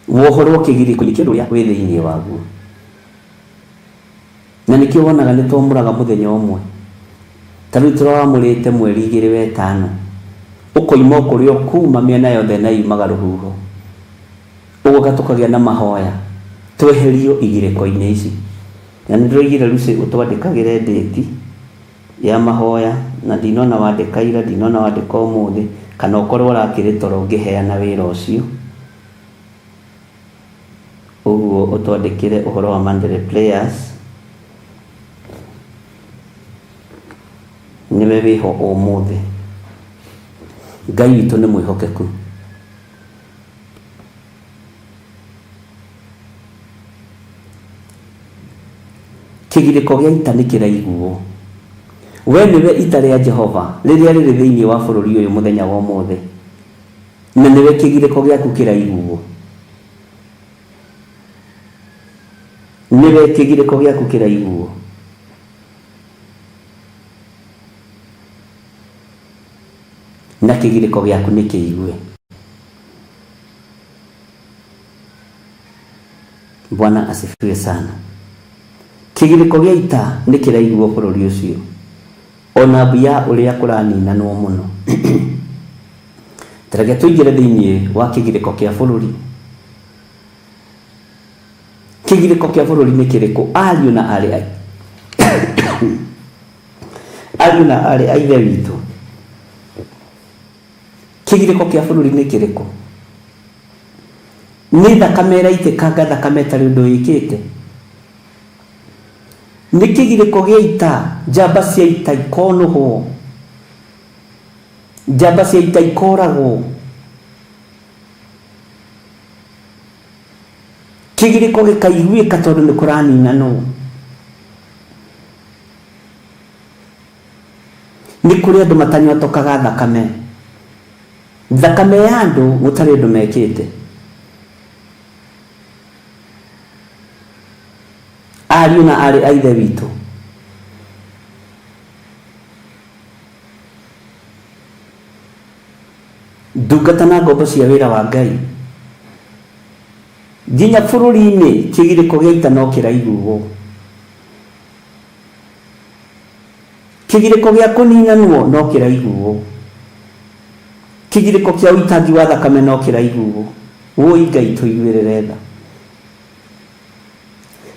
Wohorwo kĩgirĩko-inĩ kĩa ũndũ ũrĩa wĩ thĩinĩ waguo. Na nĩkĩo wonaga nĩ twamũraga mũthenya ũmwe. Ta rĩu tũrawamũrĩte mweri igĩrĩ wetano. Ũkoima o kũrĩa ũkuma mĩena yothe na yumaga rũhuho. Ũgoka tũkagĩa na mahoya tweherio igirĩko-inĩ ici. Na nĩ ndĩroigire Lucy ũtwandĩkagĩre ndĩti. Ya mahoya, na ndinona wandĩka ira, ndinona wandĩka ũmũthĩ, kana ũkorwo ũrakĩrĩ toro ngĩheana wĩra ũcio. Ũguo ũtwandĩkĩre ũhoro wa Monthly Prayers. Nĩwe wĩho ũmũthĩ. Ngai witũ nĩ mwĩhokeku. Kĩgirĩko gĩa ita nĩ kĩraiguo. Wee nĩwe ita rĩa Jehova rĩrĩa rĩrĩ thĩinĩ wa bũrũri ũyũ mũthenya wa ũmũthĩ, na nĩwe kĩgirĩko gĩaku kĩraiguo. Nĩwe kĩgirĩko gĩaku kĩraiguo. Na kĩgirĩko gĩaku nĩ kĩigue. Bwana asifiwe sana. Kĩgirĩko gĩa ita nĩ kĩraiguo bũrũri ũcio, ona mbu ya ũrĩa kũraninanwo mũno. Ta reke tũingĩre thĩinĩ wa kĩgirĩko kĩa bũrũri. Kĩgirĩko kĩa bũrũri nĩ kĩrĩkũ? Ariũ na aarĩ a ariũ na aarĩ a Ithe witũ, kĩgirĩko kĩa bũrũri nĩ kĩrĩkũ? Nĩ thakame ĩraitĩkanga thakame ĩtarĩ ũndũ ĩkĩte? Nĩ kĩgirĩko gĩa ita, njamba cia ita ikonũhwo, njamba cia ita ikoragwo. Kĩgirĩko gĩkaiguĩka tondũ nĩ kũraninanwo. Nĩ kũrĩ andũ matanyotokaga thakame. Thakame ya andũ gũtarĩ ũndũ mekĩte. Ariũ na aarĩ a Ithe witũ, ndungata na ngombo cia wĩra wa Ngai, nginya bũrũri-inĩ kĩgirĩko gĩa ita no kĩraiguo. Kĩgirĩko gĩa kũninanwo no kĩraiguo. Kĩgirĩko kĩa ũitangi wa thakame no kĩraiguo. Wũi Ngai tũiguĩrĩre tha.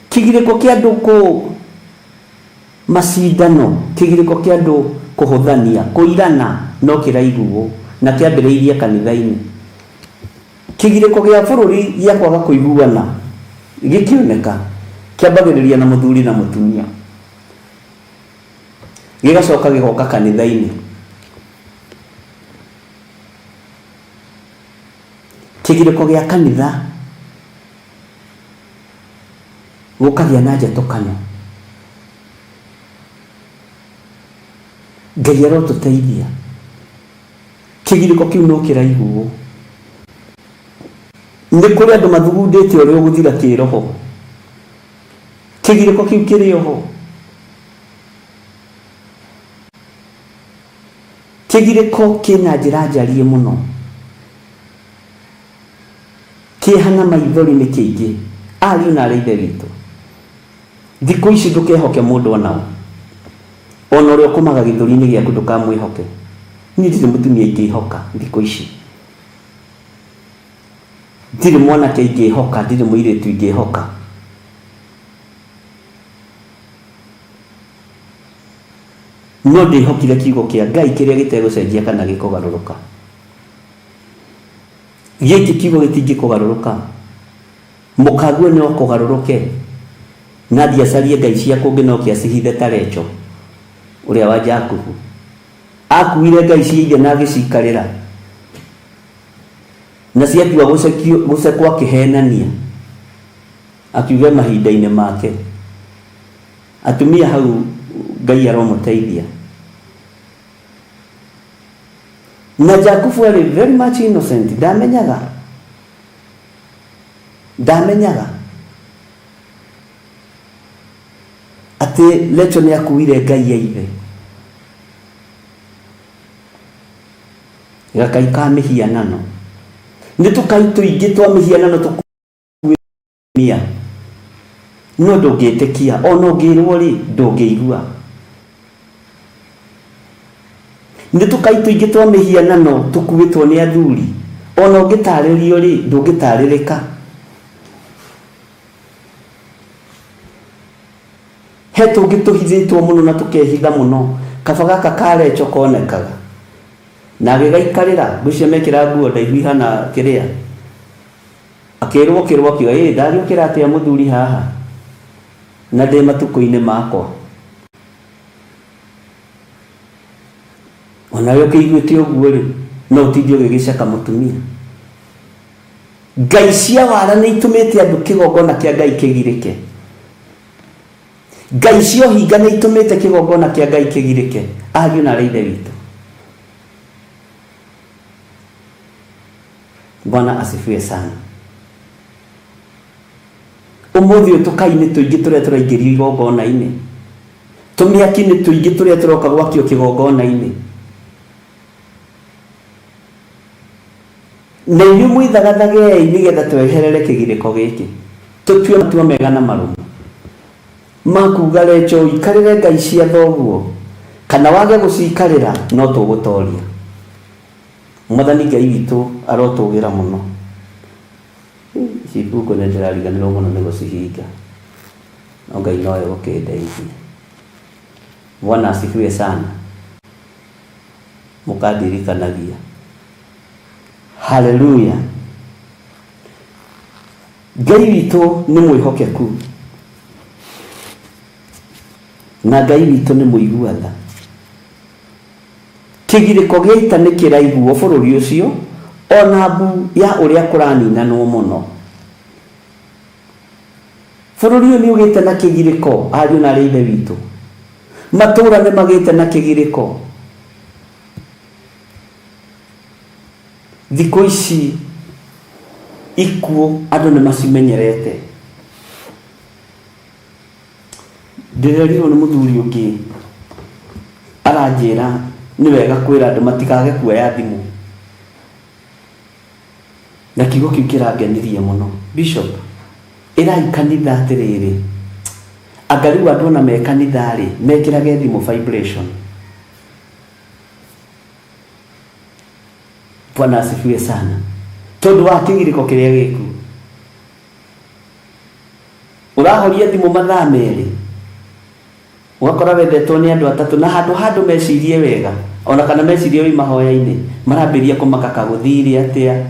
Kĩgirĩko kĩa andũ kũ macindano, kĩgirĩko kĩa andũ kũhũthania, kũirana no kĩraiguo na kĩambĩrĩirie kanitha-inĩ. Kĩgirĩko gĩa bũrũri gĩa kwaga kũiguana gĩkĩoneka, kĩambagĩrĩria na mũthuri na mũtumia, gĩgacoka gĩgoka kanitha-inĩ. Kĩgirĩko gĩa kanitha gũkagĩa na njatũkano. Ngai arotũteithia. Kĩgirĩko kĩu no kĩraiguo. Nĩ kũrĩ andũ mathugundĩte ũrĩa ũgũthira kĩroho. Kĩgirĩko kĩu kĩrĩ oho. Kĩgirĩko kĩna njĩra njariĩ mũno. Kĩeha na maithori nĩ kĩingĩ. Ariũ na aarĩ a Ithe witũ, thikũ ici ndũkehoke mũndũ o na ũ. O na ũrĩa ũkomaga gĩthũri-inĩ gĩaku ndũkamwĩhoke. Niĩ ndirĩ mũtumia ingĩhoka thikũ ici. Ndirĩ mwanake ingĩhoka, ndirĩ mũirĩtu ingĩhoka. No ndĩhokire kiugo kĩa Ngai kĩrĩa gĩtegũcenjia kana gĩkũgarũrũka. Gĩkĩ kiugo gĩtingĩkũgarũrũka. Mũkaguo no kũgarũrũke na athiĩ acarie ngai cia kũngĩ no ke acihithe ta Recho ũrĩa wa Jakubu. Akuire ngai cia ithe na agĩcikarĩra na ciatua gũcekwo akĩhenania akiuga mahinda-inĩ make. Atumia hau Ngai aromũteithia. Na Jakubu arĩ very much innocent, ndamenyaga ndamenyaga atĩ Lecho nĩ akuire ngai ya ithe gakai ka mĩhianano nĩ tũkai tũingĩ twa mĩhianano tũkuĩmia no ndũngĩtĩkia ona ũngĩrwo rĩ ndũngĩigua nĩ tũkai tũingĩ twa mĩhianano tũkuĩtwo nĩ athuri ona ũngĩtarĩrio rĩ ndũngĩtarĩrĩka he tũngĩ tũhithĩtwo mũno na tũkehitha mũno kaba gaka karecho konekaga na agĩgaikarĩra ngwĩciria mekĩra nguo ndaihu ihana kĩrĩa akĩrwo kĩrwo akiuga ĩ ndagĩũkĩra atĩa mũthuri haha na ndĩ matukũ-inĩ makwa onawe ũkĩiguĩte ũguo rĩ no ũtinde ũgĩgĩceka mũtumia ngai cia wara nĩ itũmĩte andũ kĩgongona kĩa ngai kĩgirĩke ngai cia ũhinga nĩ itũmĩte kĩgongona kĩa ngai kĩgirĩke ariũ na arĩ ithe witũ bwana asifiwe sana Ũmũthĩ ũyũ tũkai-inĩ tũingĩ tũrĩa tũraingĩrio igongona-inĩ, tũmĩaki-inĩ tũingĩ tũrĩa tũroka gwakio kĩgongona-inĩ. Na inyuĩ mwĩthagathagei nĩgetha tweherere kĩgirĩko gĩkĩ, tũtue matua mega na marũmu ma kuuga Recho ũikarĩre ngai cia thoguo kana wage gũcikarĩra no tũgũtoria. Mwathani Ngai witũ arotũgĩra mũno. Ici ibungo nĩ ndĩrariganĩrwo mũno nĩ gũcihinga, no Ngai no egũkĩndeithia. Bwana asifiwe sana. Mũkandirikanagia. Haleluya. Ngai witũ nĩ mwĩhokeku na Ngai witũ nĩ mũigua tha. Kĩgirĩko gĩa ita nĩ kĩraiguo bũrũri ũcio, o na mbu ya ũrĩa kũraninanwo mũno. Bũrũri ũyũ nĩ ũgĩte na kĩgirĩko, ariũ na aarĩ a Ithe witũ. Matũũra nĩ magĩte na kĩgirĩko. Thikũ ici ikuũ andũ nĩ macimenyerete. Ndĩrerirwo nĩ mũthuri ũngĩ aranjĩra nĩ wega kwĩra andũ matikage kuoya thimũ. Na kiugo kĩu kĩrangenirie mũno. Bishop, ĩrai kanitha atĩrĩrĩ, anga rĩu andũ ona me kanitha-rĩ, mekĩrage thimũ vibration. Bwana asifiwe sana. Tondũ wa kĩgirĩko kĩrĩa gĩkuo. Ũrahoria thimũ mathaa merĩ, ũgakora wendetwo nĩ andũ atatũ, na handũ ha andũ mecirie wega, ona kana mecirie wĩ mahoya-inĩ, marambĩrĩria kũmaka kagũthire atĩa,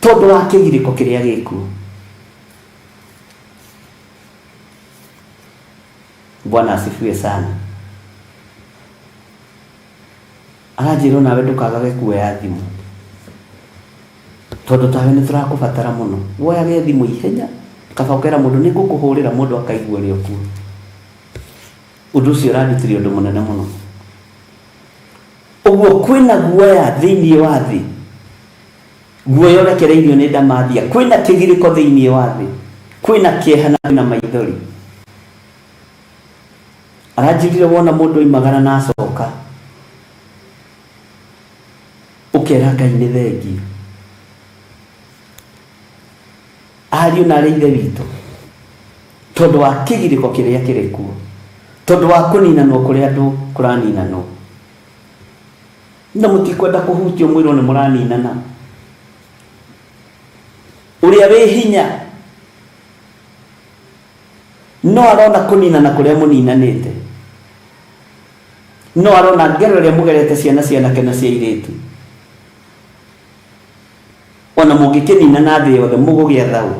tondũ wa kĩgirĩko kĩrĩa gĩkuo. Bwana asifiwe sana. Aranjĩra onawe ndũkagage kuoya thimũ tondũ tawe nĩ tũrakũbatara mũno. Woyage thimũ ihenya kaba ũkera mũndũ nĩ ngũkũhũrĩra mũndũ akaigua ũrĩ o kuo. Ũndũ ũcio ũrandutire ũndũ mũnene mũno. Ũguo kwĩna guoya thĩinĩ wa thĩ, guoya ũrekereirio nĩ ndamathia, kwĩna kĩgirĩko thĩinĩ wa thĩ, kwĩna kĩeha na kwĩna maithori. Aranjĩrire wona mũndũ oimagara na acoka, ũkera Ngai nĩ thengiũ. Ariũ na arĩ ithe witũ, tondũ wa kĩgirĩko kĩrĩa kĩrĩ kuo, tondũ wa kũninanwo kũrĩa andũ kũraninanwo, na mũtikwenda kũhutio mwĩrwo nĩ mũraninana. Ũrĩa wĩ hinya No arona kũninana kũrĩa mũninanĩte. No arona ngero ĩrĩa mũgerete ciana cia anake na cia airĩtu. Ona mũngĩkĩninana thĩ yothe mũgũgĩa thaũ.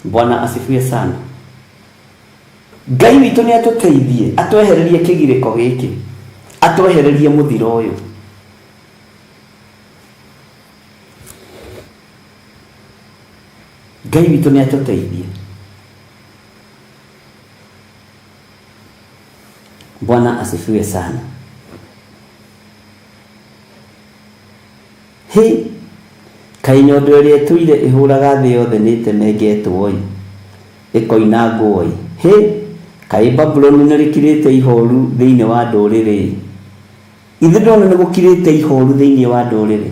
Bwana asifiwe sana. Ngai witũ nĩ atũteithie, atwehererie kĩgirĩko gĩkĩ, atwehererie mũthiro ũyũ. Ngai witũ nĩ atũteithie. Bwana asifiwe sana. Hĩ, kaĩ nyondo ĩrĩa ĩtũire ĩhũraga thĩ yothe nĩ ĩtemengetwo-ĩ, ĩkoinangwo-ĩ! Hĩ, kaĩ Babuloni nĩrĩkirĩte ihooru thĩinĩ wa ndũrĩrĩ-ĩ! Githĩ ndũrona nĩgũkirĩte ihooru thĩinĩ wa ndũrĩrĩ?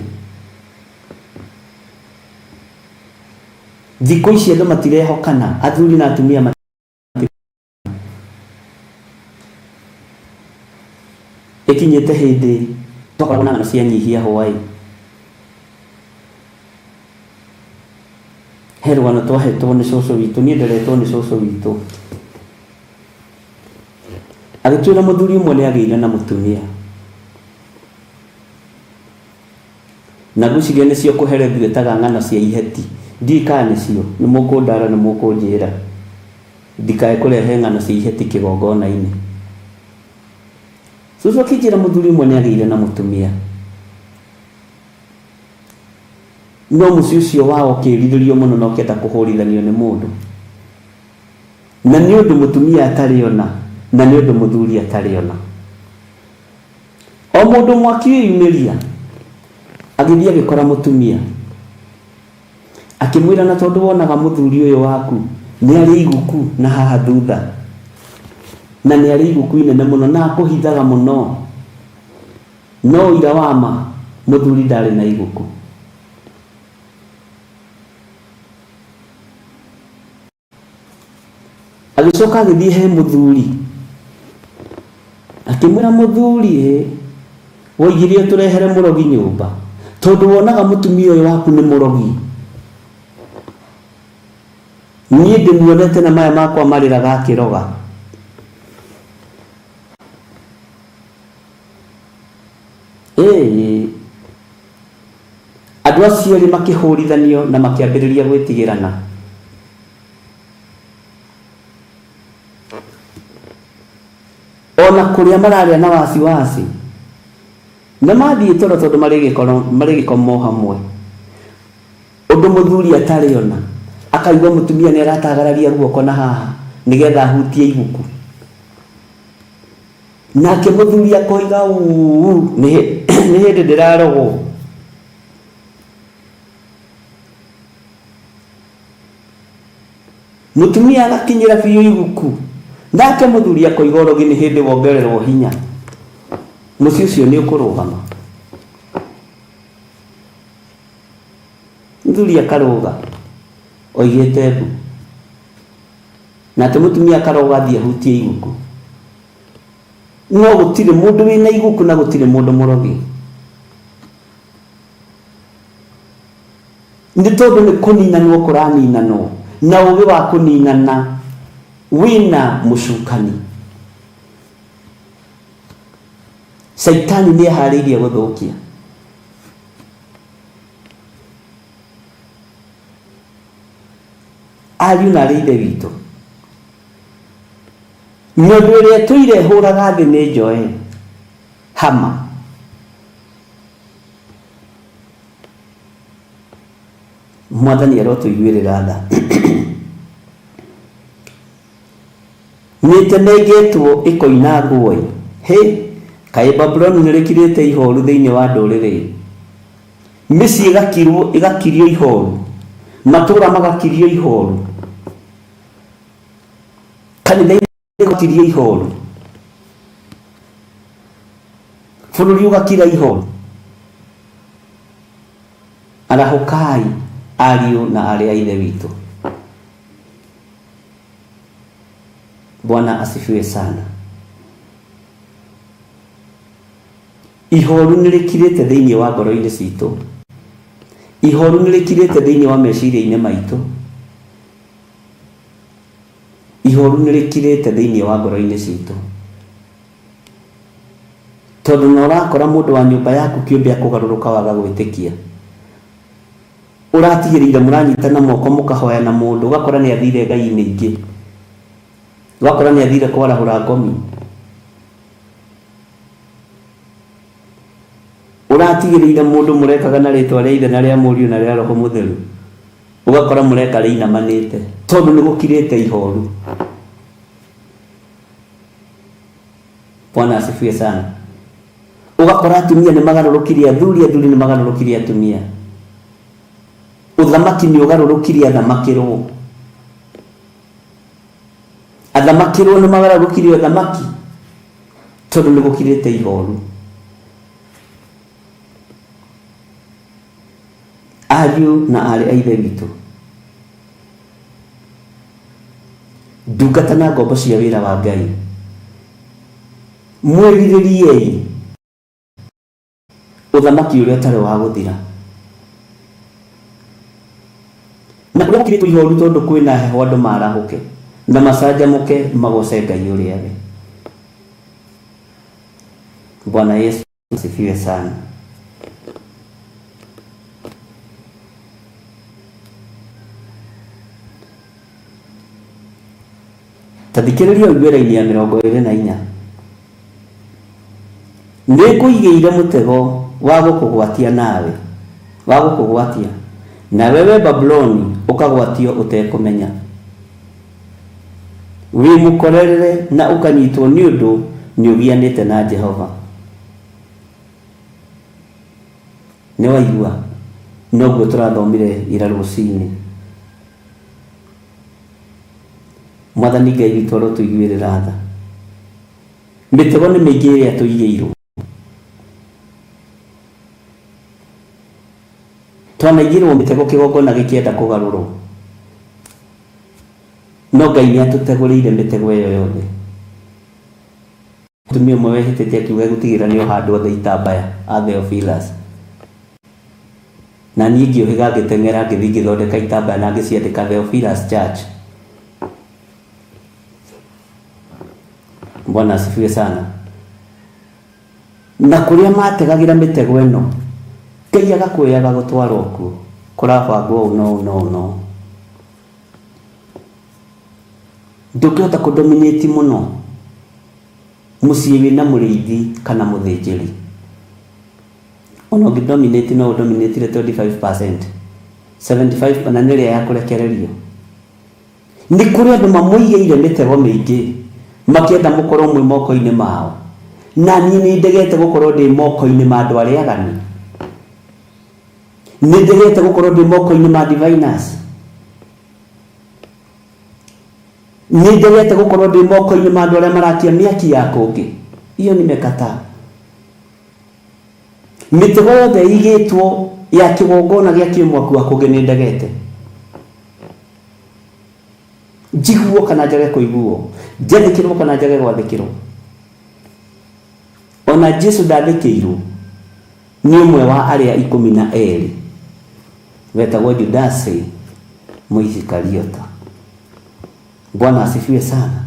Thikũ ici andũ matirehokana, athuri na atumia ĩkinyĩte hĩndĩ twakoragwo na ng'ano cia nyihia hwaĩ. He rũgano twahetwo nĩ cũcũ witũ, niĩ nderetwo nĩ cũcũ witũ. Agĩtwĩra mũthuri ũmwe nĩ agĩire na mũtumia. Na ngwĩciria nĩcio Kohelethu etaga ng'ano cia iheti. Ndiũĩ kana nĩcio, nĩ mũkũndaara nĩ mũkũnjĩra ndikae kũrehe ng'ano cia iheti kĩgongona-inĩ. Cũcũ akĩnjĩra mũthuri ũmwe nĩ agĩire na mũtumia. No mũciĩ ũcio wao ũkĩrirĩrio mũno na ũkĩenda kũhũrithanio nĩ mũndũ. Na nĩ ũndũ mũtumia atarĩ ona, na nĩ ũndũ mũthuri atarĩ ona. O mũndũ ũmwe akĩĩyumĩria, agĩthiĩ agĩkora mũtumia, akĩmwĩra na tondũ wonaga mũthuri ũyũ waku nĩ arĩ iguku na haha thutha, na nĩ arĩ iguku inene mũno na akũhithaga mũno. No ũira wa ma mũthuri ndarĩ na iguku. Agĩcoka agĩthiĩ he mũthuri akĩmwĩra mũthuri ĩ woigire ũtũrehere mũrogi nyũmba tondũ wonaga mũtumia ũyũ waku nĩ mũrogi. Niĩ ndĩmuonete na maya makwa marĩraga akĩroga. Ĩĩ. Andũ acio erĩ makĩhũrithanio na makĩambĩrĩria gwĩtigĩrana. Ona kũrĩa mararĩa na wasiwasi, na mathiĩ toro tondũ marĩ gĩkomo hamwe. Ũndũ mũthuri atarĩ ona, akaigua mũtumia nĩ aratagararia guoko na haha nĩgetha ahutie iguku. Nake mũthuri akoiga uu, nĩ hĩndĩ ndĩrarogwo. Mũtumia agakinyĩra biũ iguku, nake mũthuri akoiga ũrogi nĩ hĩndĩ wongererwo hinya. Mũciĩ ũcio nĩ ũkũrũgama. Mũthuri akarũga oigĩte mbu, nake mũtumia akarũga athiĩ ahutie iguku. No gũtirĩ mũndũ wĩna iguku na gũtirĩ mũndũ mũrogi. Nĩ tondũ nĩ kũninanwo kũraninanwo na ũgĩ wa kũninana wĩna mũcukani. Caitani nĩ eharĩirie gũthũkia. Ariũ na aarĩ a Ithe witũ, nyondo ĩrĩa ĩtũire ĩhũraga thĩ nĩ njoe hama. Mwathani arotũiguĩrĩra tha. Nĩĩtemengetwo ĩkoinangwo-ĩ, hĩ, kaĩ Babuloni nĩrĩkirĩte ihooru thĩinĩ wa ndũrĩrĩ-ĩ! Mĩciĩ ĩgakirwo, ĩgakirio ihooru, matũũra magakirio ihooru, kanitha-inĩ gũgakirio ihooru, bũrũri ũgakira ihooru. Arahũkai ariũ na aarĩ a Ithe witũ. Bwana asifiwe sana. Ihoru nĩ rĩkirĩte thĩinĩ wa ngoro-inĩ citũ. Ihoru nĩ rĩkirĩte thĩinĩ wa meciria-inĩ maitũ. Ihoru nĩ rĩkirĩte thĩinĩ wa ngoro-inĩ citũ. Tondũ na ũrakora mũndũ wa nyũmba yaku kĩũmbe akũgarũrũka waga gwĩtĩkia. Ũratigĩrĩire mũranyitana moko mũkahoya na mũndũ ũgakora nĩ athire ngai-inĩ ingĩ. Ũgakora nĩ athire kwarahũra ngomi. Ũratigĩrĩire mũndũ mũrekaga na rĩtwa rĩa ithe na rĩa mũriũ na rĩa roho mũtheru. Ũgakora mũreka rĩinamanĩte tondũ nĩ gũkirĩte ihoru. Bwana asifiwe sana. Ũgakora atumia nĩ magarũrũkire athuri, athuri nĩ magarũrũkire atumia. Ũthamaki nĩ ũgarũrũkire athamakĩrwo. Athamakĩrwo nĩ magarũrũkire ũthamaki tondũ nĩ gũkirĩte ihoru. Ariũ na aarĩ a Ithe witũ, ndungata na ngombo cia wĩra wa Ngai, mwĩrirĩriei ũthamaki ũrĩa ũtarĩ wa gũthira. Na kũrĩa gũkirĩtwo ihoru tondũ kwĩna heho andũ marahũke na macanjamũke magoce Ngai ũrĩa we. Bwana Yesu asifiwe sana. Ta thikĩrĩria ũigue raini ya 24. Nĩ ngũigĩire mũtego wa gũkũgwatia nawe, wa gũkũgwatia, nawe wee Babuloni ũkagwatio ũtekũmenya. Wĩ mũkorerere na ũkanyitwo nĩ ũndũ nĩũgianĩte na Jehova. Nĩ waigua? Noguo tũrathomire ira rũcinĩ. Mwathani Ngai witũ arotũiguĩrĩra tha. Mĩtego nĩ mĩingĩ ĩrĩa tũigĩirwo. Twanaigĩrwo mĩtego kĩgongona gĩkĩenda kũgarũrwo, no Ngai nĩ atũtegũrĩire mĩtego ĩyo yothe. Mũtumia ũmwe wehĩtĩte akiuga egũtigĩrĩra nĩ oha andũ othe itambaya a Theophilus. Na niĩ ngĩũhĩga ngĩteng'era ngĩthiĩ ngĩthondeka itambaya na ngĩciandĩka Theophilus Church. Bwana asifiwe sana. Na kũrĩa mategagĩra mĩtego ĩno, Ngai agakwĩaga gũtwarwo kuo, kũrabangwo ũũ na ũũ na ũũ na ũũ. Ndũngĩhota kũ dominate mũno mũciĩ wĩna mũrĩithi kana mũthĩnjĩri. Ona ũngĩ dominate no ũ dominate 25%, 75 na nĩ ĩrĩa ya kũrekererio. Nĩ kũrĩ andũ mamũigĩire mĩtego mĩingĩ, makĩenda mũkorwo mwĩ moko-inĩ mao. Na niĩ nĩ ndegete gũkorwo ndĩ moko-inĩ ma andũ arĩa aganu. Nĩ ndegete gũkorwo ndĩ moko-inĩ ma diviners. Nĩ ndegete gũkorwo ndĩ moko-inĩ ma andũ arĩa marakia mĩaki ya kũngĩ. Hiyo nimekataa. Mĩtego yothe ĩigĩtwo ya kĩgongona gĩa kĩmwaki wa kũngĩ nĩ ndegete. Njiguo kana njage kũiguo, njathĩkĩrwo kana njage gwathĩkĩrwo. Ona Jesu ndathĩkĩirwo nĩ ũmwe wa arĩa 12 wetagwo Judasi Mũisikariota. Bwana asifiwe sana.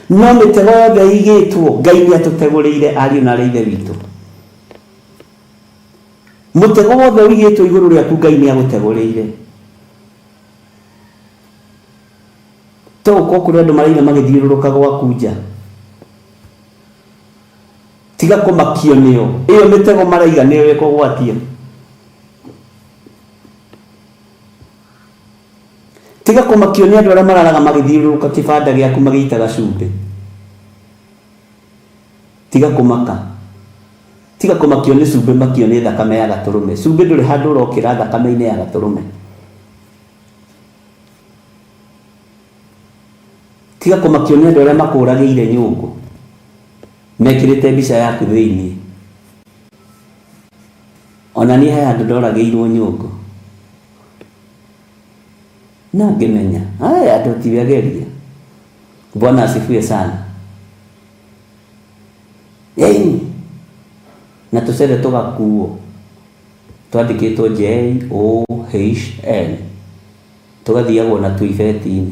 No mĩtego yothe ĩigĩtwo, Ngai nĩ atũtegũrĩire ariũ na arĩ ithe witũ. Mũtego wothe ũigĩtwo igũrũ rĩaku Ngai nĩ agũtegũrĩire. To gũkorwo kũrĩ andũ maraina magĩthiũrũrũka gwaku nja. Tiga kũmakio nĩo. Ĩyo mĩtego maraiga nĩyo ĩkũgwatia. Tiga kũmakio nĩ andũ arĩa mararaga magĩthiũrũrũka kĩbanda gĩaku magĩitaga cumbĩ. Tiga kũmaka. Tiga kũmakio nĩ cumbĩ, makio nĩ thakame ya gatũrũme. Cumbĩ ndũrĩ handũ ũrokĩra thakame-inĩ ya gatũrũme. Tiga kũmakio nĩ andũ arĩa makũragĩire nyũngũ mekĩrĩte mbica yaku thĩinĩ. Ona niĩ he handũ ndoragĩirwo nyũngũ na ngĩmenya aya andũ ti ageria. Bwana asifiwe sana. Ĩĩ, na tũcere tũgakuo twandĩkĩtwo J O H N tũgathiagwo na tuo ibeti-inĩ.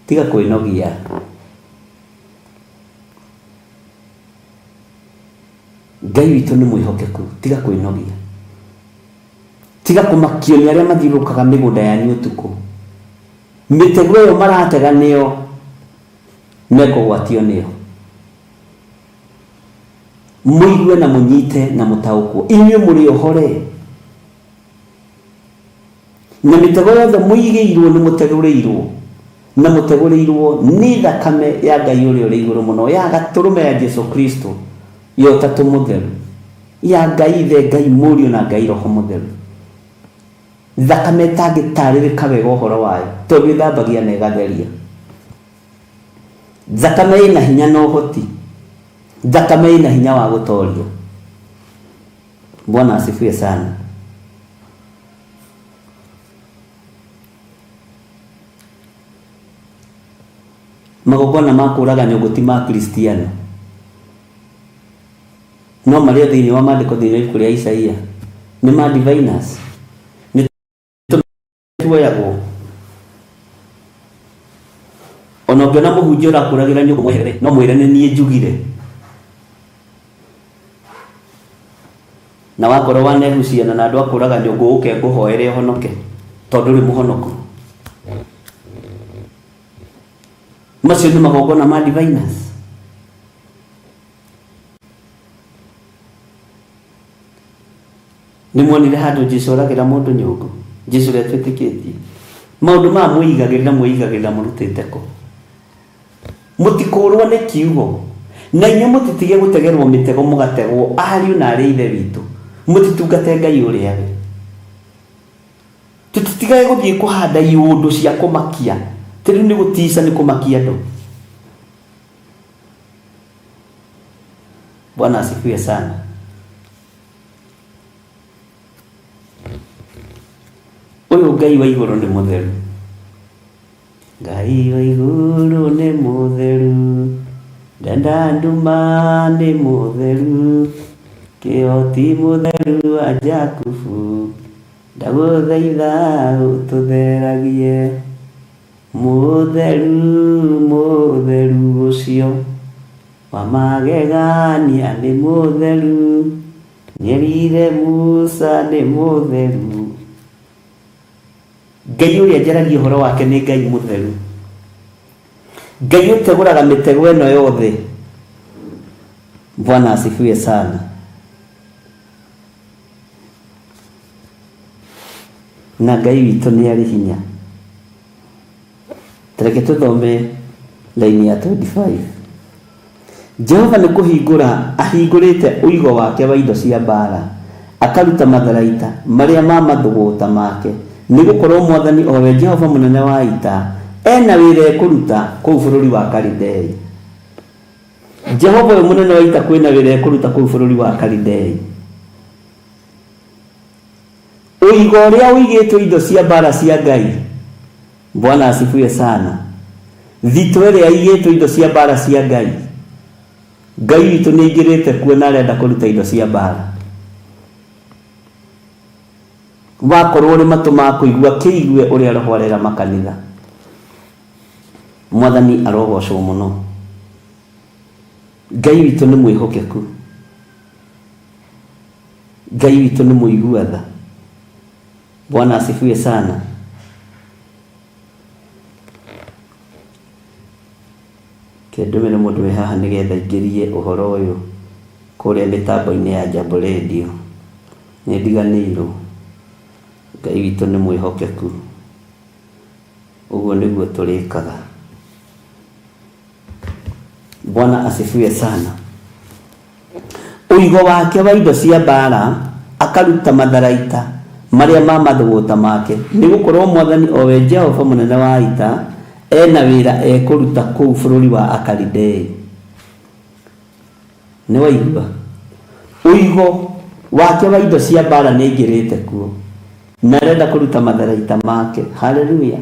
Tiga kwĩnogia. Ngai witũ nĩ mwĩhokeku, tiga kwĩnogia. Tiga kũmakio nĩ arĩa mathiũrũrũkaga mĩgũnda yanyu ũtukũ. Mĩtego ĩyo maratega nĩyo mekũgwatio nĩyo. Mũigue na mũnyite na mũtaũkwo, inyuĩ mũrĩ ohore. Na mĩtego yothe mũigĩirwo nĩ mũtegũrĩirwo, na mũtegũrĩirwo nĩ thakame ya Ngai ũrĩa ũrĩ igũrũ mũno, ya gatũrũme ya Jesu Kristo, ya Ũtatũ Mũtheru, ya Ngai Ithe, Ngai Mũriũ na Ngai Roho Mũtheru. Thakame ĩtangĩtarĩrĩka wega ũhoro wayo, tondũ ĩthambagia na ĩgatheria. Thakame ĩna hinya na ũhoti. Thakame ĩna hinya wa gũtoria. Bwana asifiwe sana. Magongona ma kũraga nyũngũ ti ma Kristiano. No marĩa thĩinĩ wa maandĩko thĩinĩ wa ibuku rĩa Isaia nĩ ma diviners. Nĩ tuoyagwo. Ona ũngĩona mũhunjia ũrakũragĩra nyũngũ mweherere, no mwĩre nĩ niĩ njugire. Na wakorwo wanehuciana na andũ a kũraga nyũngũ ũke ngũhoere ũhonoke, tondũ ndũrĩ mũhonoku. Macio nĩ magongona ma diviners. Nĩ muonire handũ Jesu oragĩra mũndũ nyũngũ? Jesu ũrĩa twĩtĩkĩtie. Maũndũ maya mwĩigagĩrĩra mwĩigagĩrĩra mũrutĩte kũ? Mũtikũũrwo nĩ kiugo. Na inyuĩ mũtitige gũtegerwo mĩtego mũgategwo ariũ na arĩ a ithe witũ. Mũtitungate Ngai ũrĩa we. Tũtitigage gũthiĩ kũhanda iũndũ cia kũmakia. Tĩ rĩu nĩ gũtica nĩ kũmakia andũ. Bwana asifiwe sana. Ngai wa igũrũ nĩ mũtheru. Ngai wa igũrũ nĩ mũtheru, ndenda nduma nĩ mũtheru, kĩhoti mũtheru wa Jakubu, ndagũthaitha ũtũtheragie. Mũtheru, mũtheru ũcio wa magegania nĩ mũtheru, nĩerire Musa nĩ mũtheru. Ngai ũrĩa njaragia ũhoro wake nĩ Ngai mũtheru. Ngai ũtegũraga mĩtego ĩno yothe. Bwana asifiwe sana. Na Ngai witũ nĩ arĩ hinya. Tareke tũthome laini ya 25. Jehova nĩ kũhingũra ahingũrĩte ũigo wake wa indo cia mbaara, akaruta matharaita marĩa ma mathũgũta make, nĩ gũkorũo Mwathani, o we Jehova Mũnene wa Ita, e na wĩra ekũruta kũu bũrũri wa Kalidei. Jehova ũyũ Mũnene wa Ita kwĩ na wĩra ekũruta kũu bũrũri wa Kalidei. Ũigo ũrĩa ũigĩtwo indo cia mbaara cia Ngai. Bwana asifiwe sana. Thitũ ĩrĩa ĩigĩtwo indo cia mbaara cia Ngai. Ngai witũ nĩ aingĩrĩte kuo na arenda kũruta indo cia mbaara. Wakorwo ũrĩ matũ ma kũigua kĩigue ũrĩa Roho arera makanitha. Mwathani arogocwo mũno. Ngai witũ nĩ mwĩhokeku. Ngai witũ nĩ mũigua tha. Bwana asifiwe sana. Ke ndũmĩre mũndũ wĩ haha nĩgetha aingĩrie ũhoro ũyũ kũrĩa mĩtambo-inĩ ya Jambo Radio. Nĩ ndiganĩirwo. Ngai witũ nĩ mwĩhokeku. Ũguo nĩguo tũrĩkaga. Bwana asifiwe sana. Ũigo wake wa indo cia mbaara akaruta matharaita marĩa ma mathũgũta make, nĩ gũkorũo Mwathani, o we Jehova Mũnene wa Ita, e na wĩra ekũruta kũu bũrũri wa Akalidei. Nĩwaigua? Ũigo wake wa indo cia mbaara nĩaingĩrĩte kuo, na arenda kũruta matharaita make. Haleluya!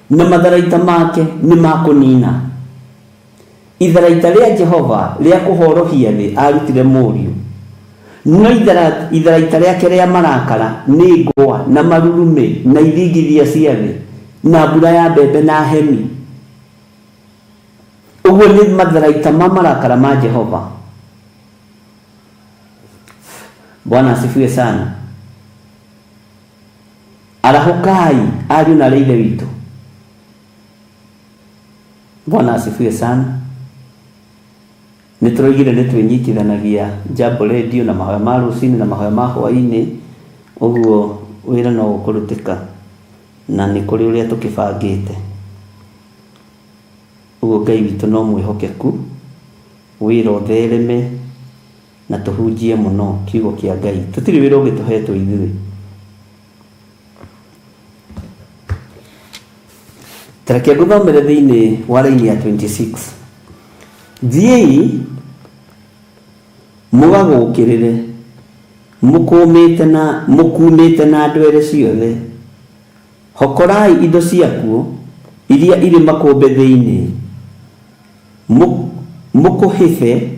Na matharaita make nĩ ma kũnina. Itharaita rĩa Jehova rĩa kũhorohia thĩ aarutire mũriũ, no itharaita rĩake rĩa marakara nĩ ngwa na marurumĩ na ithingithia cia thĩ na mbura ya mbembe na heni. Ũguo nĩ matharaita ma marakara ma Jehova. Bwana asifiwe sana. Arahũkai ariũ na aarĩ a Ithe witũ. Bwana asifiwe sana. Nĩ tũroigire nĩ twĩnyitithanagia Jambo Radio na mahoya ma rũcinĩ na mahoya ma hwainĩ, ũguo wĩra no ũkũrutĩka na nĩ kũrĩ ũrĩa tũkĩbangĩte. Ũguo Ngai witũ no mwĩhokeku, wĩra ũthereme na tũhunjie mũno kiugo kĩa Ngai. Tũtirĩ wĩra ũngĩ tũhetwo ithuĩ. Ta reke ngũthomere thĩinĩ wa raini ya 26. Thiĩi mũgagũkĩrĩre mũkũmĩte na mũkumĩte na ndwere ciothe. Hokorai indo ciakuo iria irĩ makũmbĩ thĩinĩ, mũkũhĩbe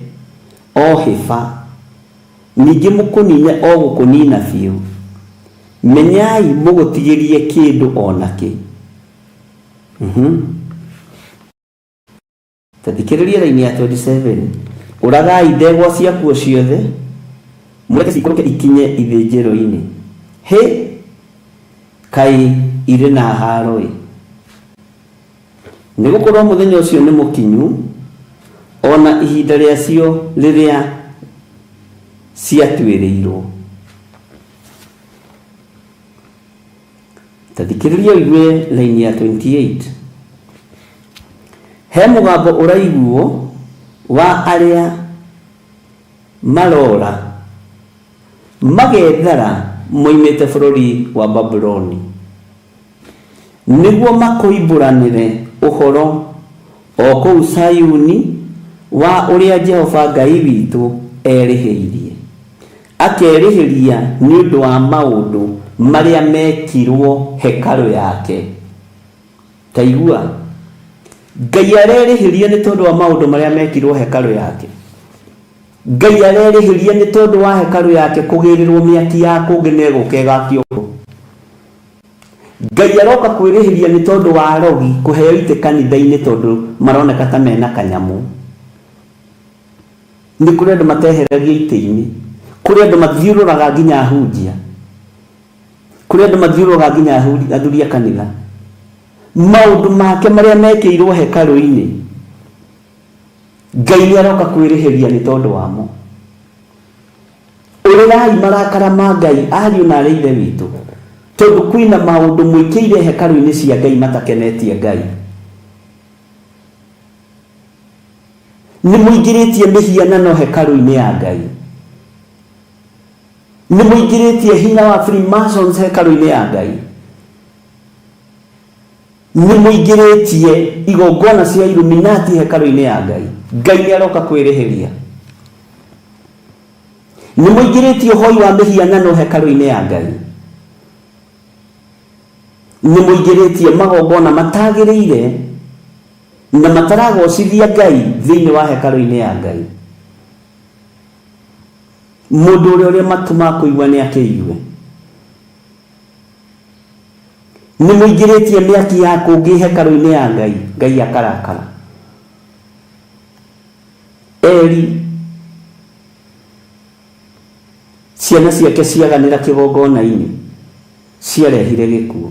o hĩba. Ningĩ mũkũnine o gũkũnina biũ. Menyai mũgũtigĩrie kĩndũ o nakĩ. Ta thikĩrĩria raini ya 27. Ũragai ndegwa ciakuo ciothe, mũreke ciikũrũke ikinye ithĩnjĩro-inĩ. Hĩ! Kaĩ irĩ na haaro-ĩ! Nĩ gũkorũo mũthenya ũcio nĩ mũkinyu, o na ihinda rĩacio rĩrĩa ciatuĩrĩirũo. Ta thikĩrĩria ũigue raini ya 28. He mũgambo ũraiguo wa arĩa marora magethara moimĩte bũrũri wa Babuloni. Nĩguo makoimbũranĩre ũhoro o kũu Zayuni wa ũrĩa Jehova Ngai witũ erĩhĩirie, akerĩhĩria nĩ ũndũ wa maũndũ marĩa mekirwo hekarũ yake. Ta igua, Ngai arerĩhĩria nĩ tondũ wa maũndũ marĩa mekirwo hekarũ yake. Ngai arerĩhĩria nĩ tondũ wa hekarũ yake kũgĩrĩrwo mĩaki ya kũngĩ na ĩgũka ĩgakio kuo. Ngai aroka kwĩrĩhĩria nĩ tondũ wa arogi kũheo itĩ kanitha-inĩ tondũ maroneka ta mena kanyamũ. Nĩ kũrĩ andũ mateheragio itĩ-inĩ, kũrĩ andũ mathiũrũraga nginya ahunjia, kũrĩ andũ mathiũrũraga nginya athuri a kanitha. Maũndũ make marĩa mekĩirwo hekarũ-inĩ, Ngai nĩ aroka kwĩrĩhĩria nĩ tondũ wamo. Ũrĩrai marakara ma Ngai, ariũ na aarĩ a Ithe witũ, tondũ kwĩ na maũndũ mwĩkĩire hekarũ-inĩ cia Ngai matakenetie Ngai. Nĩ mũingĩrĩtie mĩhianano hekarũ-inĩ ya Ngai. Nĩ mũingĩrĩtie hinya wa Freemasons hekarũ-inĩ ya Ngai. Nĩ mũingĩrĩtie igongona cia Illuminati hekarũ-inĩ ya Ngai. Ngai nĩ aroka kwĩrĩhĩria. Nĩ mũingĩrĩtie ũhoi wa mĩhianano hekarũ-inĩ ya Ngai. Nĩ mũingĩrĩtie magongona matagĩrĩire na mataragocithia Ngai thĩinĩ wa hekarũ-inĩ ya Ngai. Mũndũ ũrĩa ũrĩ matũ ma kũigua nĩ akĩigue. Nĩ mũingĩrĩtie mĩaki ya kũngĩ hekarũ-inĩ ya Ngai, Ngai akarakara. Eli ciana ciake ciaganĩra kĩgongona-inĩ ciarehire gĩkuũ.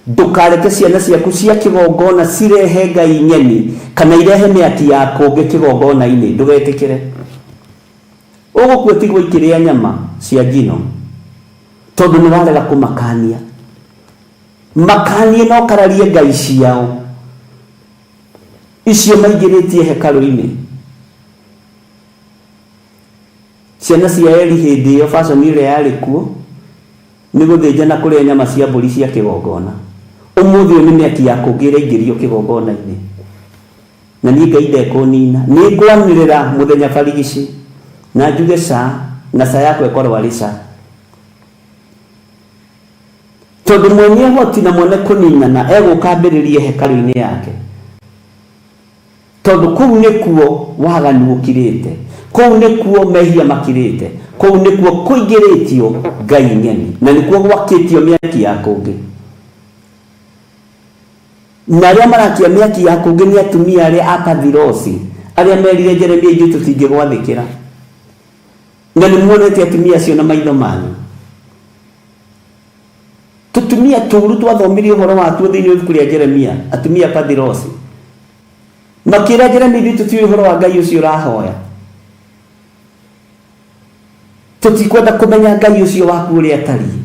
Ndũkareke ciana ciaku cia kĩgongona cirehe ngai ng'eni kana irehe mĩaki ya kũngĩ kĩgongona-inĩ, ndũgetĩkĩre. Ũgũkua tigwo ikĩrĩa nyama cia njino tondũ nĩ warega kũmakania. Makanie na ũkararie ngai ciao icio maingĩrĩtie hekarũ-inĩ. Ciana cia Eli hĩndĩ ĩyo fashion ĩrĩa yarĩ kuo nĩ gũthĩnja na kũrĩa nyama cia mbũri cia kĩgongona. Ũmũthĩ ũyũ nĩ mĩaki ya kũngĩ ĩraingĩrio kĩgongona-inĩ. Na niĩ Ngai ndekũnina. Nĩ ngwanĩrĩra mũthenya barigici na njuge ca, na ca yakwa ĩkorwo arĩ ca. Tondũ mwene ũhoti na mwene kũninana egũka ambĩrĩrie hekarũ-inĩ yake. Tondũ kũu nĩkuo waganu ũkirĩte, kũu nĩkuo mehia makirĩte, kũu nĩkuo kũingĩrĩtio ngai ng'eni, na nĩkuo gwakĩtio mĩaki ya kũngĩ. Na arĩa marakia mĩaki ya kũngĩ nĩ atumia arĩa a Pathirosi, arĩa merire Jeremia, ithuĩ tũtingĩgwathĩkĩra. Na nĩ muonete atumia acio na maitho manyu. Tũtumia tũru twathomire ũhoro watuo thĩinĩ wa ibuku rĩa Jeremia, atumia a Pathirosi. Makĩra Jeremia, ithuĩ tũtiũĩ ũhoro wa Ngai ũcio ũrahoya. Tũtikwenda kũmenya Ngai ũcio waku ũrĩa atariĩ.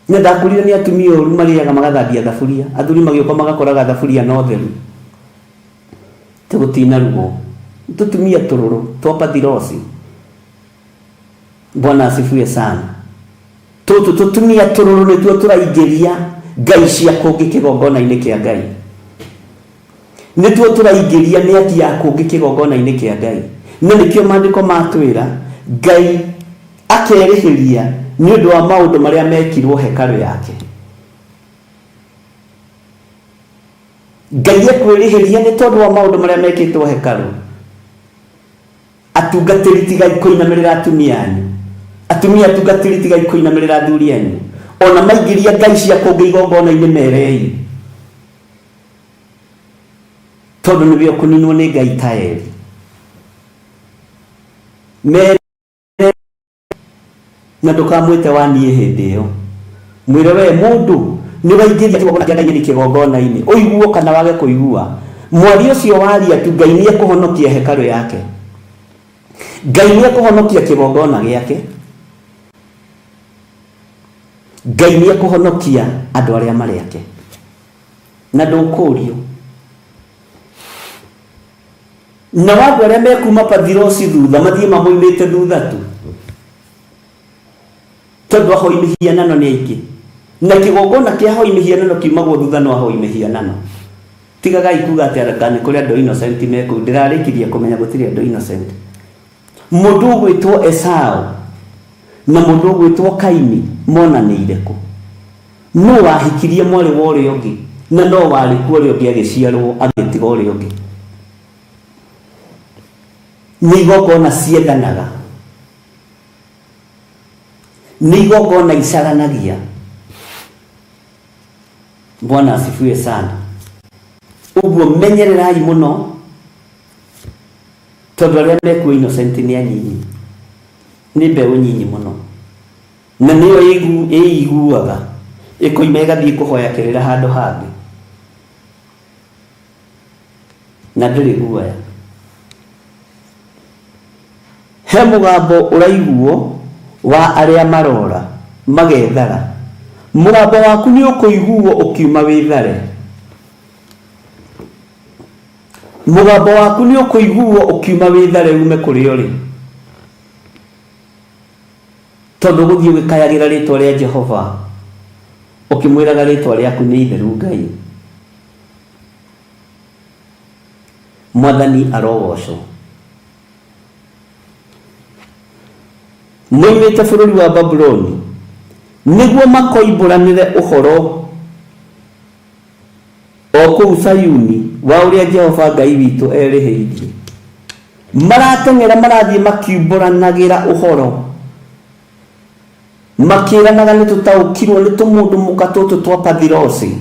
Na ndakũrire nĩ atumia oru marĩaga magathambia thaburia. Athuri magĩũka magakoraga thaburia no theru. Tũgũtinaruo. Tũtumia tũrũrũ twa Pathirosi. Bwana asifiwe sana. Tũtũ tũtumia tũrũrũ nĩtuo tũraingĩria ngai cia kũngĩ kĩgongona-inĩ kĩa Ngai. Nĩtuo tũraingĩria mĩaki ya kũngĩ kĩgongona-inĩ kĩa Ngai. Na nĩkĩo maandĩko matwĩra Ngai akerĩhĩria nĩ ũndũ wa maũndũ marĩa mekirwo hekarũ yake. Ngai ekwĩrĩhĩria nĩ tondũ wa maũndũ marĩa mekĩtwo hekarũ. Atungatĩri tigai kũinamĩrĩra atumia anyu. Atumia atungatĩri tigai kũinamĩrĩra athuri anyu. Ona maingĩria ngai cia kũngĩ igongona-inĩ merei. Tondũ nĩwe ũkũninwo nĩ ngai ta Eli. Mere na ndũkamwĩte wa niĩ hĩndĩ ĩyo. Mwĩre we mũndũ nĩ waingĩria kĩgongona kĩa ngai ng'eni kĩgongona-inĩ, ũiguo kana wage kũigua. Mwaria ũcio waria tu Ngai nĩ ekũhonokia hekarũ yake. Ngai nĩ ekũhonokia kĩgongona gĩake. Ngai nĩ ekũhonokia andũ arĩa marĩ ake. Na ndũkũrio. Nao andũ arĩa mekuma Pathirosi thutha mathiĩ mamoimĩte thutha tu, tondũ ahoi mĩhianano nĩ aingĩ, na kĩgongona kĩa ahoi mĩhianano kiumagwo thutha no ahoi mĩhianano. Tigagai kuga atĩ anga nĩ kũrĩ andũ innocent me kũu, ndĩrarĩkirie kũmenya gũtirĩ andũ innocent. Mũndũ ũgwĩtwo Esau Na mũndũ ũgwĩtwo Kaini monanĩire kũ? Nũ wahikirie mwarĩ wa ũrĩa ũngĩ, na no warĩ kuo ũrĩa ũngĩ agĩciarwo agĩtiga ũrĩa ũngĩ? Nĩ igongona ciethanaga, nĩ igongona icaranagia. Bwana asifiwe sana. Ũguo menyererai mũno tondũ arĩa mekuo innocent nĩ anyinyi, nĩ mbeũ nyinyi mũno, na nĩyo ĩiguaga ĩkoima ĩgathiĩ kũhoya kĩrĩra handũ hangĩ na ndĩrĩ guoya. He mũgambo ũraiguo wa arĩa marora magethara, mũgambo waku nĩ ũkũiguo ũkiuma wĩthare. Mũgambo waku nĩ ũkũiguo ũkiuma wĩthare ume kũrĩa ũrĩ, tondũ ũgũthiĩ ũgĩkayagĩra rĩtwa rĩa Jehova, ũkĩmwĩraga rĩtwa rĩaku nĩ itheru Ngai. Mwathani arogocwo. Moimĩte bũrũri wa Babuloni nĩguo makoimbũranĩre ũhoro o kũu Sayuni wa ũrĩa Jehova Ngai witũ erĩhĩirie. Marateng'era marathiĩ makiumbũranagĩra ũhoro, makĩranaga nĩ tũtaũkirwo nĩ tũmũndũ mũka tũtũ twa Pathirosi.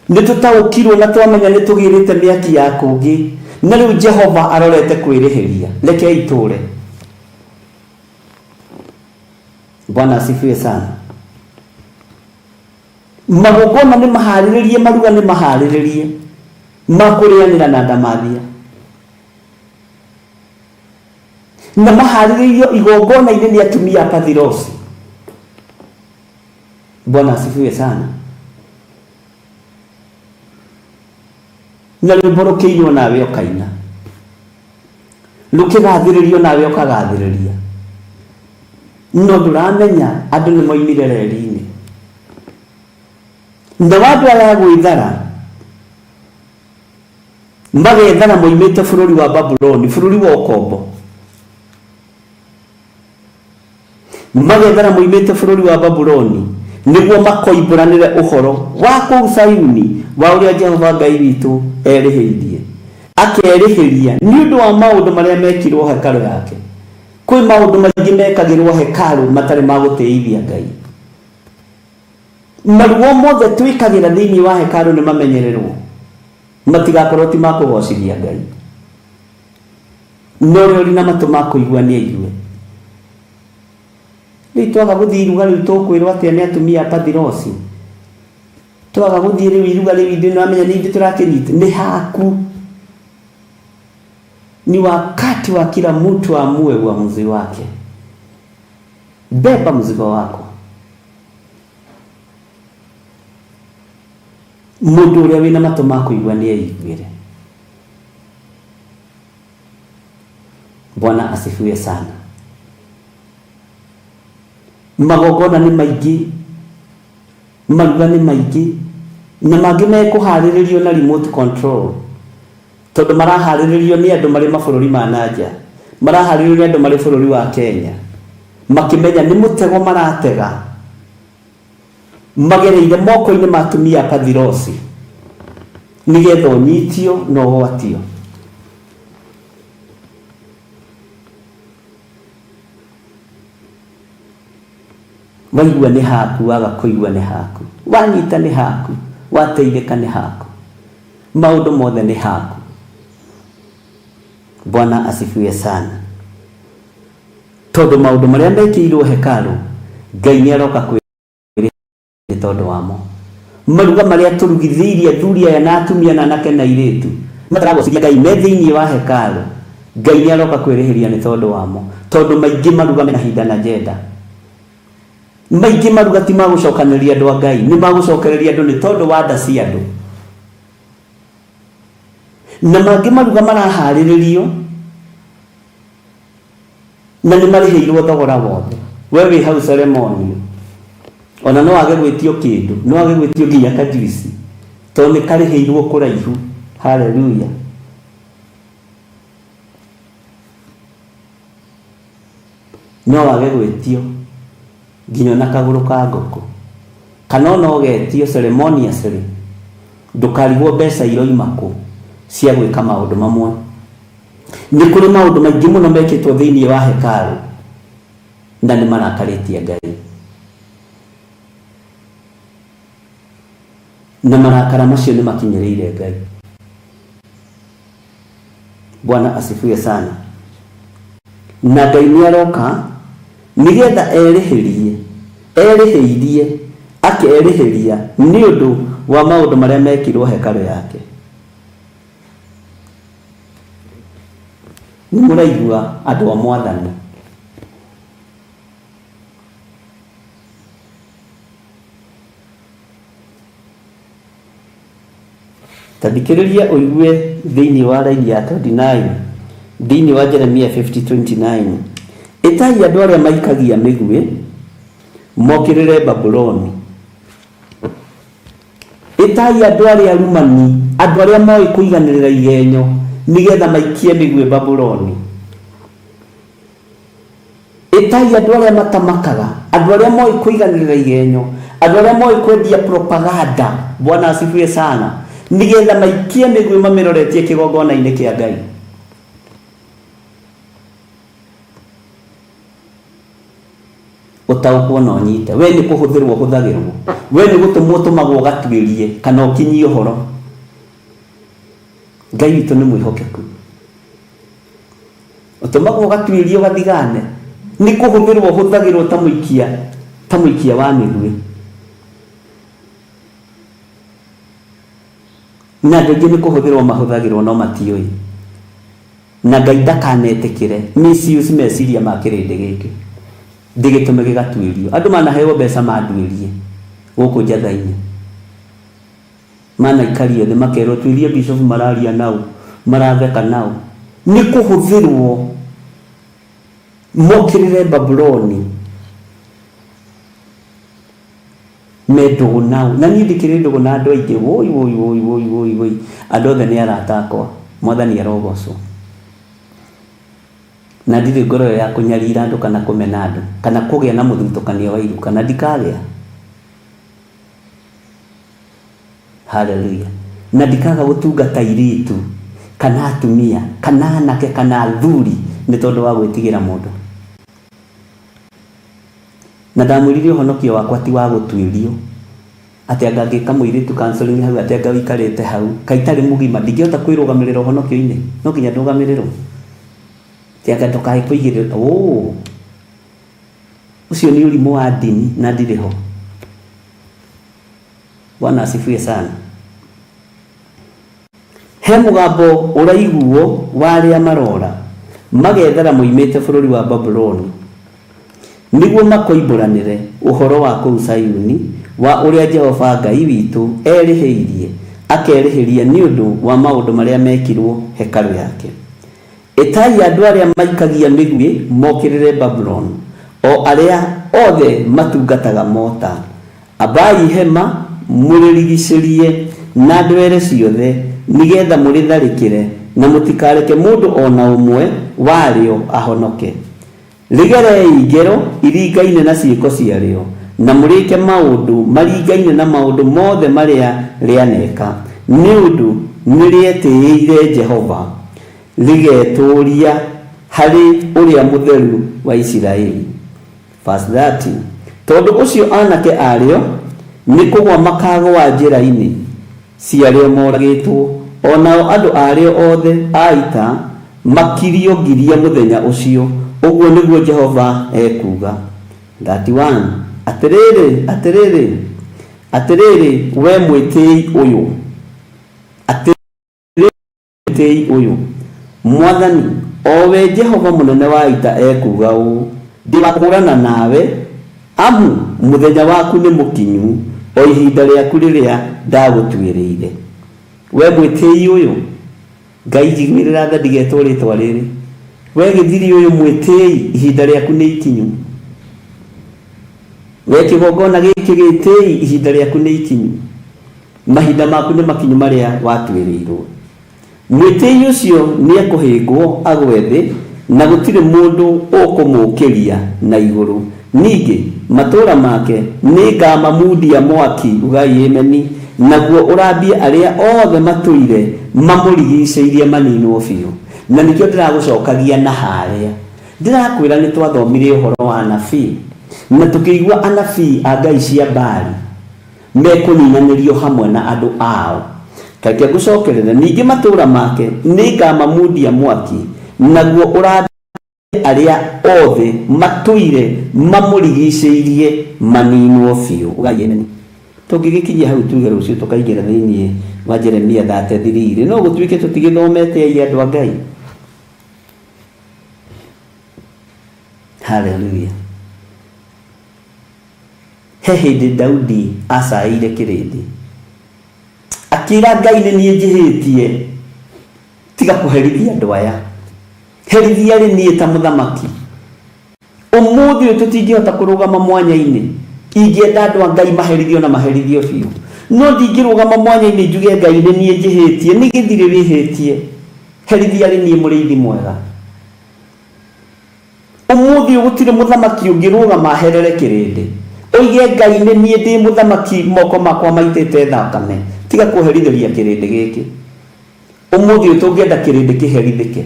Nĩ tũtaũkirwo na twamenya nĩ tũgĩrĩte mĩaki ya kũngĩ, na rĩu Jehova arorete kwĩrĩhĩria. Rekei tũũre. Bwana asifiwe sana. Magongona nĩ maharĩrĩrie, maruga nĩ maharĩrĩrie ma kũrĩanĩra na ndamathia, na maharĩrĩirio igongona-inĩ nĩ atumia a Pathirosi. Bwana asifiwe sana. Na rwĩmbo rũkĩinwo nawe ũkaina, rũkĩgathĩrĩrio nawe ũkagathĩrĩria, no ndũramenya andũ nĩ moimire reri-inĩ. Nao andũ aya a gwĩthara magethara moimĩte bũrũri wa Babuloni, bũrũri wa ũkombo, Magethara moimĩte bũrũri wa Babuloni nĩguo makoimbũranĩre ũhoro wa kũu Sayuni wa ũrĩa Jehova Ngai witũ erĩhĩirie. Akerĩhĩria nĩ ũndũ wa maũndũ marĩa mekirwo hekarũ yake. Kwĩ maũndũ maingĩ mekagĩrwo hekarũ matarĩ ma gũtĩithia Ngai. Maruo mothe twĩkagĩra thĩinĩ wa hekarũ nĩ mamenyererwo matigakorwo ti ma kũgocithia Ngai. Na ũrĩa ũrĩ na matũ ma kũigua nĩ aigue. Rĩu twaga gũthiĩ iruga rĩu tũkwĩrwo atĩa nĩ atumia a Pathirosi? Twaga gũthiĩ rĩu iruga rĩu ithuĩ nĩwamenya nĩ ithuĩ tũrakĩnyita. Nĩ haku. Ni wakati wa kila mtu aamue uamuzi wake. Beba mzigo wako. Mũndũ ũrĩa wĩna matũ ma kũigua nĩ eiguĩre. Bwana asifiwe sana. Magongona nĩ maingĩ, maruga nĩ maingĩ, na mangĩ mekũharĩrĩrio na remote control, tondũ maraharĩrĩrio nĩ andũ marĩ mabũrũri ma na nja, maraharĩrĩrio nĩ andũ marĩ bũrũri wa Kenya, makĩmenya nĩ mũtego maratega magereire moko-inĩ ma atumia a Pathirosi nĩgetha ũnyitio na ũgwatio. Waigua nĩ haku, waga kũigua nĩ haku, wanyita nĩ haku, wateithĩka nĩ haku, maũndũ mothe nĩ haku. Bwana asifiwe sana. Tondũ maũndũ marĩa mekĩirwo hekarũ, Ngai nĩ aroka kwĩ nĩ tondũ wamo. Maruga marĩa tũrugithĩirie athuri aya na atumia na anake na airĩtu mataragocithia Ngai me thĩinĩ wa hekarũ, Ngai nĩ aroka kwĩrĩhĩria nĩ tondũ wamo. Tondũ maingĩ maruga mena hidden agenda. Maingĩ maruga ti ma gũcokanĩrĩria andũ a Ngai, nĩ ma gũcokereria andũ nĩ tondũ wa nda cia andũ. Na mangĩ maruga maraharĩrĩrio na nĩ marĩhĩirwo thogora wothe. We wĩ hau ceremonio, ona no wage gwĩtio kĩndũ, no wage gwĩtio nginya kajuici, tondũ nĩ karĩhĩirwo kũraihu. Haleluya. No wage gwĩtio nginya ona kagũrũ ka ngũkũ kana ona ũgetio ceremoniously, ndũkarigwo mbeca iroima kũ cia gwĩka maũndũ mamwe. Nĩ kũrĩ maũndũ maingĩ mũno mekĩtwo thĩinĩ wa hekarũ na nĩ marakarĩtie Ngai. Na marakara macio nĩ makinyĩrĩire Ngai. Bwana asifiwe sana. Na Ngai nĩ aroka nĩgetha erĩhĩrie, erĩhĩirie, akerĩhĩria nĩ ũndũ wa maũndũ marĩa mekirwo hekarũ yake. Nĩ mũraigua andũ a Mwathani? Ta thikĩrĩria ũigue thĩinĩ wa raini ya 29 thĩinĩ wa Jeremia 50:29, Ĩtai andũ arĩa maikagia mĩguĩ mokĩrĩre Babuloni. Ĩtai andũ arĩa arumani, andũ arĩa moĩ kũiganĩrĩra igenyo, nĩgetha maikie mĩguĩ Babuloni. Ĩtai andũ arĩa matamakaga, andũ arĩa moĩ kũiganĩrĩra igenyo, andũ arĩa moĩ kwendia propaganda, Bwana asifiwe sana, nĩgetha maikie mĩguĩ mamĩroretie kĩgongona-inĩ kĩa Ngai. Ũtaũkwo na ũnyite. We nĩ kũhũthĩrwo ũhũthagĩrwo. We nĩ gũtũmwo ũtũmagwo ũgatuĩrie kana ũkinyie ũhoro. Ngai witũ nĩ mwĩhokeku. Ũtũmagwo ũgatuĩrie ũgathigane. Nĩ kũhũthĩrwo ũhũthagĩrwo ta mũikia ta mũikia wa mĩguĩ. Na andũ aingĩ nĩ kũhũthĩrwo mahũthagĩrwo no matiũĩ. Na Ngai ndakanetĩkĩre misuse meciria ma kĩrĩndĩ gĩkĩ ndĩgĩtũme gĩgatuĩrio. Andũ manaheo mbeca manduĩrie gũkũ njatha-inĩ. Manaikario thĩ makerwo tuĩrie bishop mararia nao, maratheka nao. Nĩ kũhũthĩrwo mokĩrĩre Babuloni me ndũgũ nao. Na niĩ ndikĩrĩ ndũgũ na andũ aingĩ, woi woi woi woi woi woi, andũ othe nĩ arata akwa, Mwathani arogocwo. Na ndirĩ ngoro ĩyo ya kũnyarira andũ kana kũmena andũ, kana kũgĩa na mũthutũkanio wa iruka, na ndikagĩa. Haleluya. Na ndikaga gũtungata airĩtu, kana atumia, kana anake, kana athuri, nĩ tondũ wa gwĩtigĩra mũndũ. Na ndamwĩrire ũhonokio wakwa ti wa gũtuĩrio, atĩ anga ngĩka mũirĩtu counseling hau, atĩ anga ũikarĩte hau, kaĩ itarĩ mũgima, ndingĩhota kwĩrũgamĩrĩra ũhonokio-inĩ? No nginya ndũgamĩrĩrwo? Atĩ anga ndũkae kũigĩrĩra, oo, ũcio nĩ ũrimũ wa ndini na ndirĩ ho. Bwana asifiwe sana. He mũgambo ũraiguo wa arĩa maroora, magethara moimĩte bũrũri wa Babuloni, nĩguo makoimbũranĩre ũhoro wa kũu Zayuni, wa ũrĩa Jehova Ngai witũ erĩhĩirie, akerĩhĩria nĩ ũndũ wa maũndũ marĩa mekirũo hekarũ yake. Ĩtai andũ arĩa maikagia mĩguĩ mokĩrĩre Babuloni, o arĩa othe matungataga mota. Ambai hema mũrĩrigicĩrie na ndwere ciothe, nĩgeetha mũrĩtharĩkĩre, na mũtikareke mũndũ o na ũmwe warĩo ahonoke. Rĩgerei ngero iringaine na ciĩko ciarĩo, na mũrĩĩke maũndũ maringaine na maũndũ mothe marĩa rĩaneka, nĩ ũndũ nĩrĩetĩĩire Jehova, rĩgetũũria harĩ Ũrĩa Mũtheru wa Isiraeli. Verse 30. Tondũ ũcio aanake arĩo nĩ kũgũa makaagũa njĩra-inĩ ciarĩo moragĩtwo, o nao andũ arĩo othe a ita makirio ngiria mũthenya ũcio, ũguo nĩguo Jehova ekuuga. 31 Atĩrĩrĩ, atĩrĩrĩ, atĩrĩrĩ, wee mwĩtĩi ũyũ, atĩrĩrĩ, Mwĩtĩi ũyũ, Mwathani, o we Jehova Mũnene wa Ita ekuuga ũũ, Ndĩ wa kũhũrana nawe, amu mũthenya waku nĩ mũkinyu, o ihinda rĩaku rĩrĩa ndagũtuĩrĩire. Wee mwĩtĩi ũyũ, Ngai njiguĩrĩra tha ndigetwo rĩtwa rĩrĩ, wee gĩthiri ũyũ mwĩtĩi, ihinda rĩaku nĩ ikinyu. Wee kĩgongona gĩkĩ gĩtĩi, ihinda rĩaku nĩ ikinyu. Mahinda maku nĩ makinyu marĩa watuĩrĩirwo. Mwĩtĩi ũcio nĩekũhĩngwo agwe thĩ, Na gũtirĩ mũndũ ũkũmũũkĩria na igũrũ. Ningĩ matũũra make nĩngamamundia mwaki, ugai Ameni, naguo ũrambie arĩa othe matũire mamũrigicĩirie maninwo biũ. Na nĩkĩo ndĩragũcokagia na harĩa. Ndĩrakwĩra nĩtwathomire ũhoro wa anabii, na tũkĩigua anabii a ngai cia Baali mekũninanĩrio hamwe na andũ ao. Reke ngũcokerere, ningĩ matũũra make nĩngamamundia mwaki, naguo ũrambie arĩa othe matũire mamũrigicĩirie maninwo biũ. Ugai Ameni. Tũngĩgĩkinyia hau tuge rũciũ tũkaingĩra thĩinĩ wa Jeremia 33 rĩ, no gũtuĩke tũtigĩthomete ai andũ a Ngai. Haleluya. He hĩndĩ Daudi acaĩire kĩrĩndĩ. Akĩra Ngai nĩ niĩ njĩhĩtie, tiga kũherithia andũ aya. Herithia rĩ niĩ ta mũthamaki. Ũmũthĩ ũyũ tũtingĩhota kũrũgama mwanya-inĩ. Ingĩenda andũ a Ngai maherithio na maherithio biũ. No ndingĩrũgama mwanya-inĩ njuge Ngai nĩ niĩ njĩhĩtie, nĩ gĩthirĩ wĩhĩtie. Herithia rĩ niĩ mũrĩithi mwega. Ũmũthĩ ũyũ gũtirĩ mũthamaki ũngĩrũgama aherere kĩrĩndĩ. Oige Ngai nĩ niĩ ndĩ mũthamaki moko makwa maitĩte thakame. Tiga kũherithĩria kĩrĩndĩ gĩkĩ. Ũmũthĩ ũyũ tũngĩenda kĩrĩndĩ kĩherithĩke.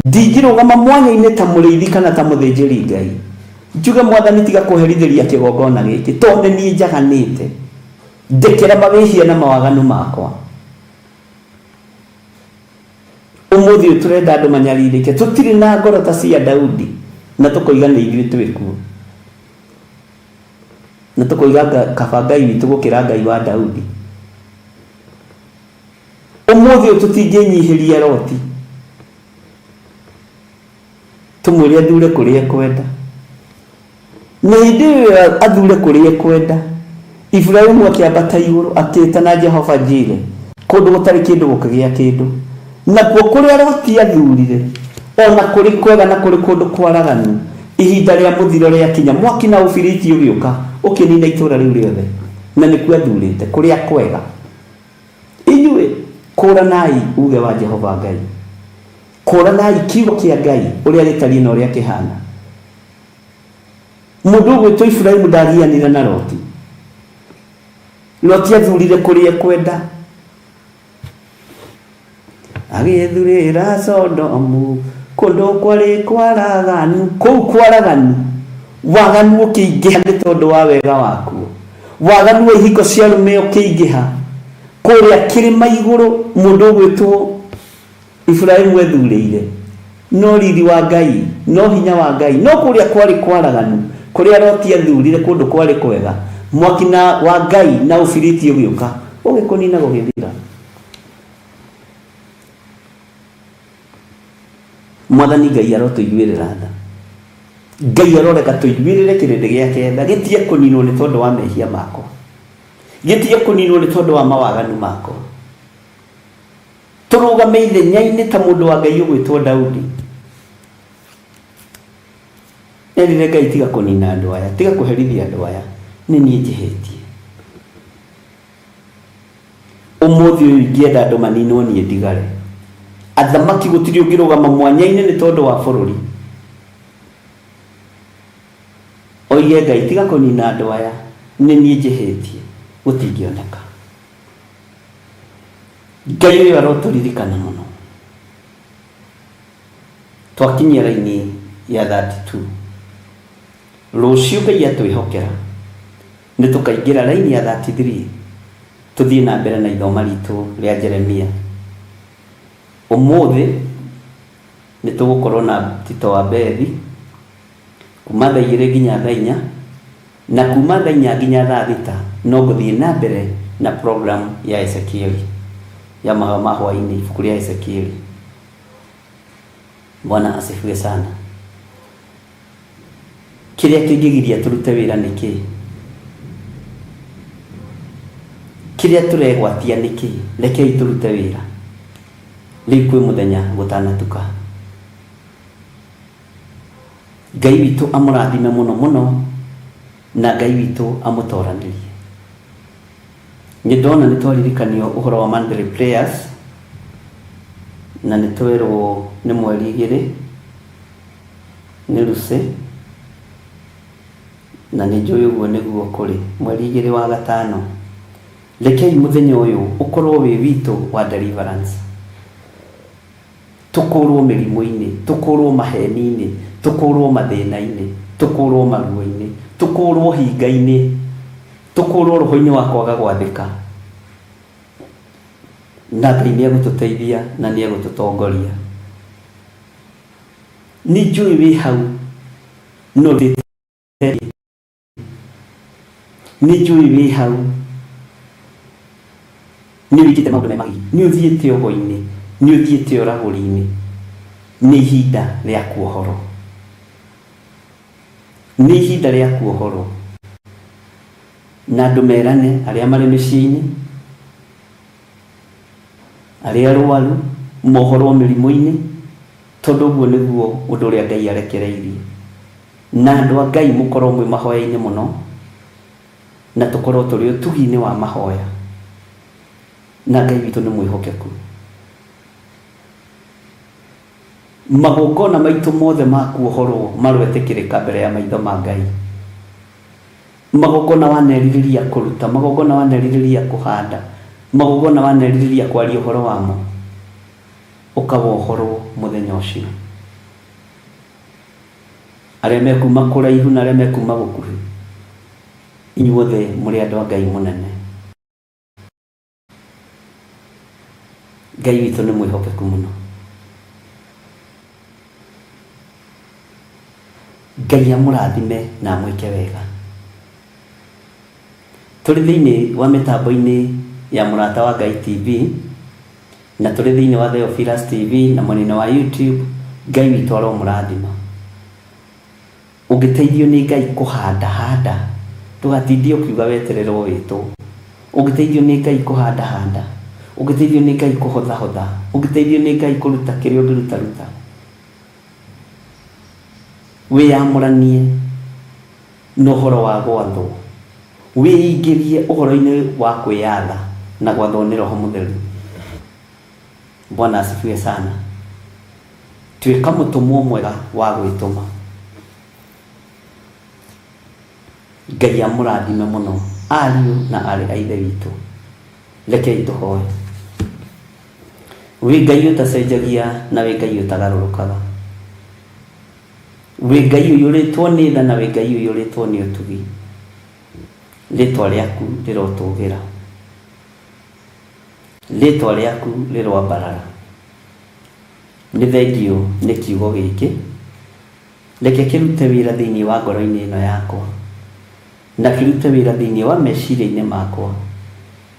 Ndingĩrũgama mwanya-inĩ ta mũrĩithi kana ta mũthĩnjĩri Ngai. Njuge mwathani tiga kũherithĩria kĩgongona gĩkĩ tondũ nĩ niĩ njaganĩte. Ndekera mawĩhia na mawaganu makwa. Ũmũthĩ ũyũ tũrenda andũ manyarirĩke. Tũtirĩ na ngoro ta cia Daudi na tũkoiga nĩ ithuĩ twĩkuo. Na tũkoiga kaba Ngai witũ gũkĩra Ngai wa Daudi. Ũmũthĩ ũyũ tũtingĩnyihĩria Loti tũmwĩre athure kũrĩa ekwenda. Na hĩndĩ ĩyo athure kũrĩa ekwenda, Iburahimu akĩambata igũrũ akĩĩtana Jehova Jire, kũndũ gũtarĩ kĩndũ gũkĩgĩa kĩndũ. Nakuo kũrĩa Loti athurire, o na kũrĩ kwega na kũrĩ kũndũ kwaraganu, ihinda rĩa mũthiro rĩakinya, mwaki na ũbiriti ũgĩũka ũkĩnina itũũra rĩu rĩothe. Na nĩkuo athurĩte, kũrĩa kwega. Inyuĩ, kũũranai uuge wa Jehova Ngai. Kũũranai kiugo kĩa Ngai ũrĩa gĩtariĩ na ũrĩa kĩhaana. Mũndũ ũgwĩtwo Iburahimu ndagianire na Loti. Loti athurire kũrĩa ekwenda. Agĩthurĩra Sodomu kũndũ kwarĩ kwaraganu. Kũu kwaraganu, waganu ũkĩingĩha nĩ tondũ wa wega wakuo. Waganu wa ihiko cia arũme ũkĩingĩha. Kũrĩa kĩrĩma igũrũ mũndũ ũgwĩtwo Iburahimu ethurĩire. No riri wa Ngai, no hinya wa Ngai. No kũrĩa kwarĩ kwaraganu, kũrĩa Loti ethurire kũndũ kwarĩ kwega, mwaki na wa Ngai na ũbiriti ũgĩũka, ũgĩkũnina gũgĩthira. Mwathani Ngai arotũiguĩrĩra tha. Ngai aroreka tũiguĩrĩre kĩrĩndĩ gĩake tha, gĩtige kũninwo nĩ tondũ wa mehia makwa, gĩtige kũninwo nĩ tondũ wa mawaganu makwa. Tũrũgame ithenya-inĩ ta mũndũ wa Ngai ũgwĩtwo Daudi. Erire Ngai tiga kũnina andũ aya, tiga kũherithia andũ aya, nĩ niĩ njĩhĩtie. Ũmũthĩ ũyũ ingĩenda andũ maninwo niĩ ndigare. Athamaki gũtirĩ ũngĩrũgama mwanya-inĩ nĩ tondũ wa bũrũri. Oige Ngai tiga kũnina andũ aya, nĩ niĩ njĩhĩtie, gũtingĩoneka. Ngai ũyũ arotũririkana mũno. Twakinyia raini ya 32. Rũciũ Ngai atwĩhokera nĩ tũkaingĩra raini ya 33 tũthiĩ na mbere na ithoma ritũ rĩa Jeremia. Ũmũthĩ nĩ tũgũkorwo na Tito wa Bethi kuma thaa igĩrĩ nginya thaa inya na kuma thaa inya nginya thaa thita no ngũthiĩ na mbere na program ya Ezekieli ya mathaa ma hwaĩ-inĩ, ibuku rĩa Ezekieli. Bwana asifiwe sana. Kĩrĩa kĩngĩgiria tũrute wĩra nĩ kĩĩ? Kĩrĩa tũregwatia nĩ kĩĩ? Rekei tũrute wĩra. Rĩu kwĩ mũthenya gũtanatuka. Ngai witũ amũrathime mũno mũno na Ngai witũ amũtoranĩrie. Nĩ ndona nĩ twaririkanio ũhoro wa monthly prayers. Na nĩ twerwo nĩ mweri 2 nĩ Lucy, na nĩ njũĩ ũguo nĩguo kũrĩ, mweri 2 wa gatano. Rekei mũthenya ũyũ ũkorwo wĩ witũ wa deliverance. Tũkũrwo mĩrimũ-inĩ, tũkũrwo maheni-inĩ, tũkũrwo mathĩna-inĩ, tũkũrwo maruo-inĩ, tũkũrwo hinga-inĩ, tũkũrwo roho-inĩ wa kwaga gwathĩka. Na Ngai nĩ egũtũteithia na nĩ egũtũtongoria. Nĩ njũĩ wĩ hau no ũrutĩte nĩ njũĩ wĩ hau nĩ wĩkĩte maũndũ me magigi, nĩ ũthiĩte ũgo-inĩ, nĩ ũthiĩte ũragũri-inĩ. Nĩ ihinda rĩa kuohorwo, nĩ ihinda rĩa kuohorwo. Na andũ merane arĩa marĩ mĩciĩ-inĩ, arĩa arwaru mohorwo mĩrimũ-inĩ, tondũ ũguo nĩguo ũndũ ũrĩa Ngai arekereirie. Na andũ a Ngai mũkorwo mwĩ mahoya-inĩ mũno, na tũkorwo tũrĩ ũtugi-inĩ wa mahoya. Na Ngai witũ nĩ mwĩhokeku. Magongona maitũ mothe ma kuohorwo maroetĩkĩrĩka mbere ya maitho ma Ngai. Magongona wanerirĩria kũruta, magongona wanerirĩria kũhanda, magongona wanerirĩria kwaria ũhoro wamo, ũkawohorwo mũthenya ũcio. Arĩa mekuma kũraihu na arĩa mekuma gũkuhĩ, inyuothe mũrĩ andũ a Ngai mũnene. Ngai witũ nĩ mwĩhokeku mũno. Ngai amũrathime na amwĩke wega. Tũrĩ thĩinĩ wa mĩtambo-inĩ ya Mũrata wa Ngai TV na tũrĩ thĩinĩ wa Theophilus TV na mwena-inĩ wa YouTube, Ngai witũ aromũrathima. Ũngĩteithio nĩ Ngai kũhanda handa, ndũgatindie ũkiuga weterere wĩtwo. Ũngĩteithio nĩ Ngai kũhanda handa, ũngĩteithio nĩ Ngai kũhotha hotha, ũngĩteithio nĩ Ngai kũruta kĩrĩa ũngĩruta ruta. Wĩyamũranie na ũhoro wa gwathwo, wĩingĩrie ũhoro-inĩ wa kwĩyatha na gwathwo nĩ Roho Mũtheru. Bwana asifiwe sana. Tuĩka mũtũmwo mwega wa gwĩtũma. Ngai amũrathime mũno ariũ na aarĩ a Ithe witũ. Rekei tũhoe. Wĩ Ngai ũtacenjagia na wĩ Ngai ũtagarũrũkaga. Wĩ Ngai ũiyũrĩtwo nĩ tha na wĩ Ngai ũiyũrĩtwo nĩ ũtugi. Rĩtwa rĩaku rĩrotũgĩra. Rĩtwa rĩaku rĩroambarara. Nĩ thengiũ nĩ kiugo gĩkĩ. Reke kĩrute wĩra thĩinĩ wa ngoro-inĩ ĩno yakwa, na kĩrute wĩra thĩinĩ wa meciria-inĩ makwa,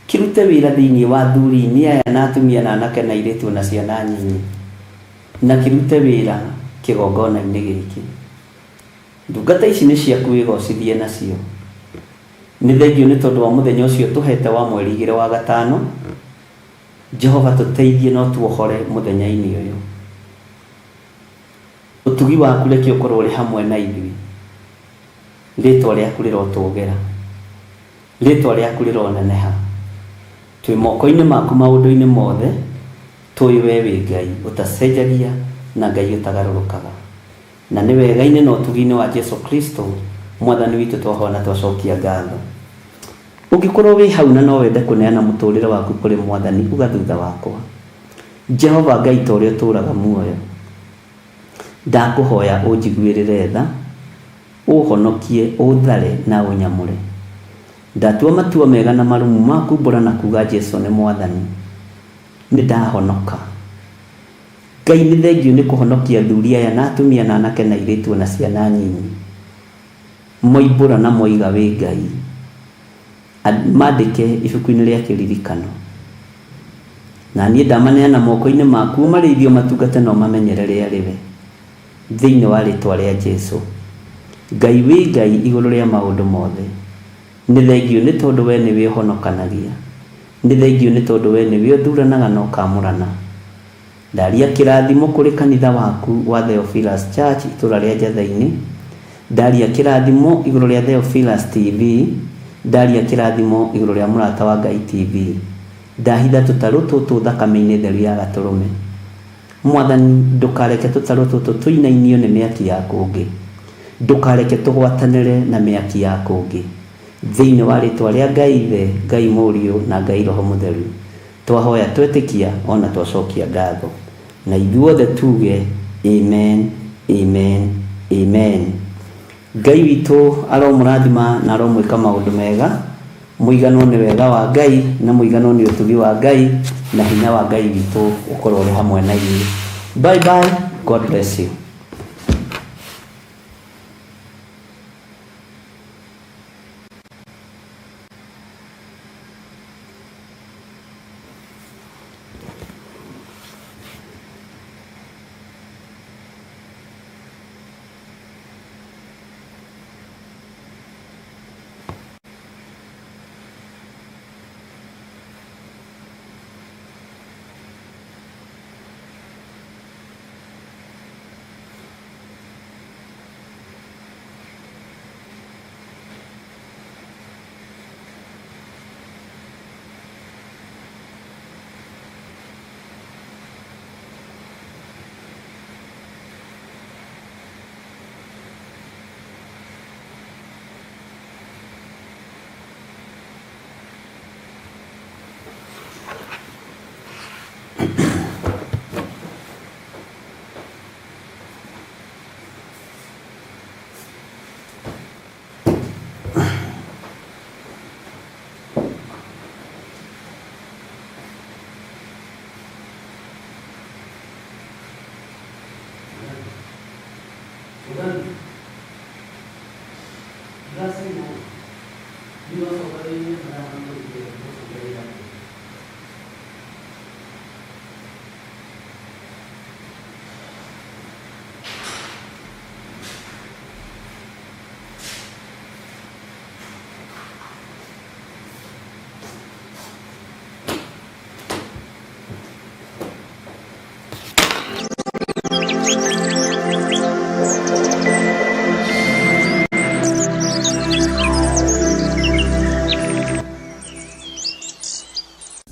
kĩrute wĩra thĩinĩ wa athuri-inĩ aya na atumia na anake na airĩtu o na ciana nyinyi, na kĩrute wĩra kĩgongona-inĩ gĩkĩ. Ndungata ici nĩ ciaku wĩgocithie nacio. Nĩ thengiũ nĩ tondũ wa mũthenya ũcio ũtũheete wa mweri 2 wa gatano. Jehova tũteithie na ũtuohore mũthenya-inĩ ũyũ. Ũtugi waku reke ũkorwo ũrĩ hamwe na ithuĩ. Rĩtwa rĩaku rĩrotũgĩra. Rĩtwa rĩaku rĩroneneha. Twĩ moko-inĩ maku maũndũ-inĩ mothe, tũĩ wee wĩ Ngai ũtacenjagia na Ngai ũtagarũrũkaga. Na nĩ wega-inĩ na ũtugi-inĩ wa Jesu Kristo Mwathani witũ twahoya na twacokia ngatho. Ũngĩkorwo wĩ hau na no wende kũneana mũtũrĩre waku kũrĩ Mwathani, uga thutha wakwa, Jehova Ngai ta ũrĩa ũtũũraga muoyo, ndakũhoya ũnjiguĩrĩre tha, ũũhonokie, ũũthare na ũnyamũre. Ndatua matua mega na marũmu ma kumbũra na kuuga Jesu nĩ Mwathani. Nĩ ndahonoka. Ngai nĩ thengiũ nĩ kũhonokia athuri aya na atumia na anake na airĩtu o na ciana nyinyi. Moimbũra na moiga wĩ Ngai. Mandĩke ibuku-inĩ rĩa kĩririkano. Na niĩ ndamaneana moko-inĩ maku ũmarĩithie ũmatungate na ũmamenyerere arĩ we. Thĩinĩ wa rĩtwa rĩa Jesu. Ngai wĩ Ngai igũrũ rĩa maũndũ mothe. Nĩ thengiũ nĩ tondũ wee nĩwe ũhonokanagia. Nĩ thengiũ nĩ tondũ wee nĩwe ũthuranaga na ũkamũrana. Ndaria kĩrathimo kũrĩ kanitha waku wa Theophilus Church itũra rĩa Njatha-inĩ. Ndaria kĩrathimo igũrũ rĩa Theophilus TV. Ndaria kĩrathimo igũrũ rĩa Mũrata wa Ngai TV. Ndahitha tũtarũ tũtũ thakame-inĩ theru ya Gatũrũme. Mwathani, ndũkareke tũtarũ tũtũ tũinainio nĩ mĩaki ya kũngĩ, ndũkareke tũgwatanĩre na mĩaki ya kũngĩ. Thĩinĩ wa rĩtwa rĩa Ngai Ithe, Ngai Mũriũ na Ngai Roho Mũtheru, twahoya twetĩkia ona twacokia ngatho, na ithuothe tuge amen, amen, amen. Ngai witũ aromũrathima na aromwĩka maũndũ mega, mũiganwo nĩ wega wa Ngai na mũiganwo nĩ ũtugi wa Ngai, na hinya wa Ngai witũ ũkorwo ũrĩ hamwe na inyuĩ. Bye bye, God bless you.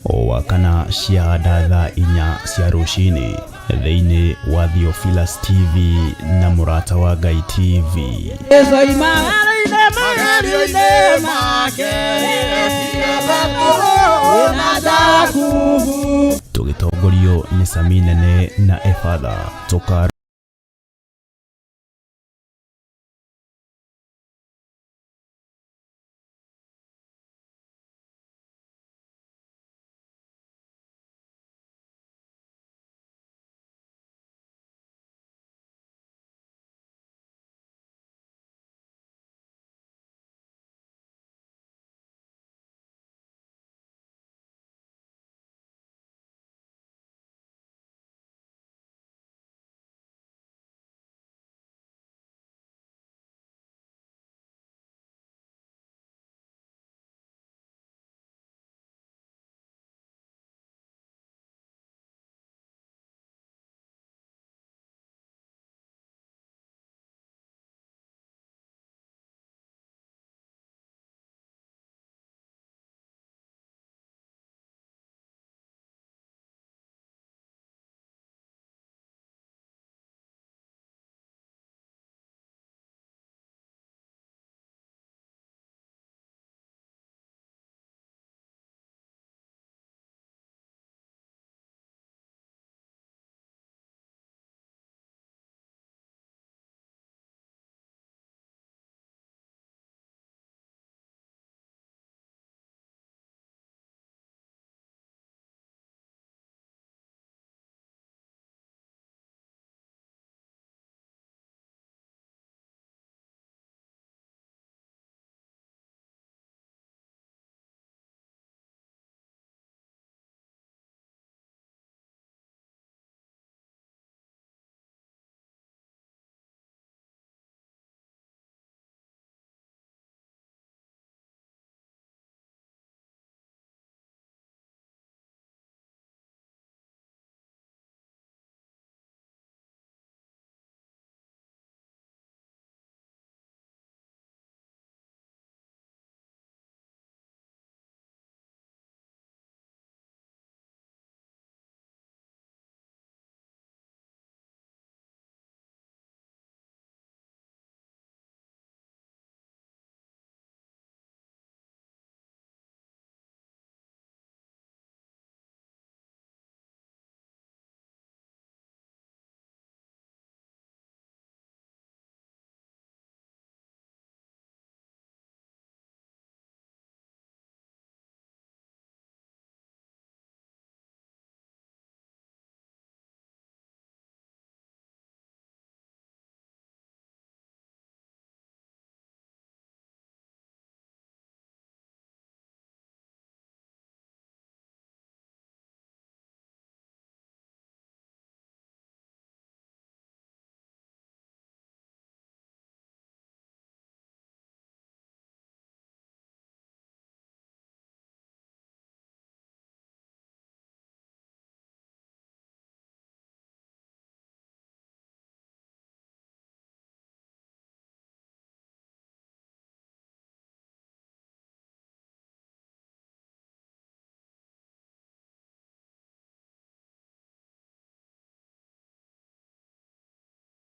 O wakana ciahanda thaa 4 cia rũcinĩ thĩinĩ wa Theophilus TV na Mũrata wa Ngai TV. Tũgĩtongorio nĩ Sami Nene na Efatha tũka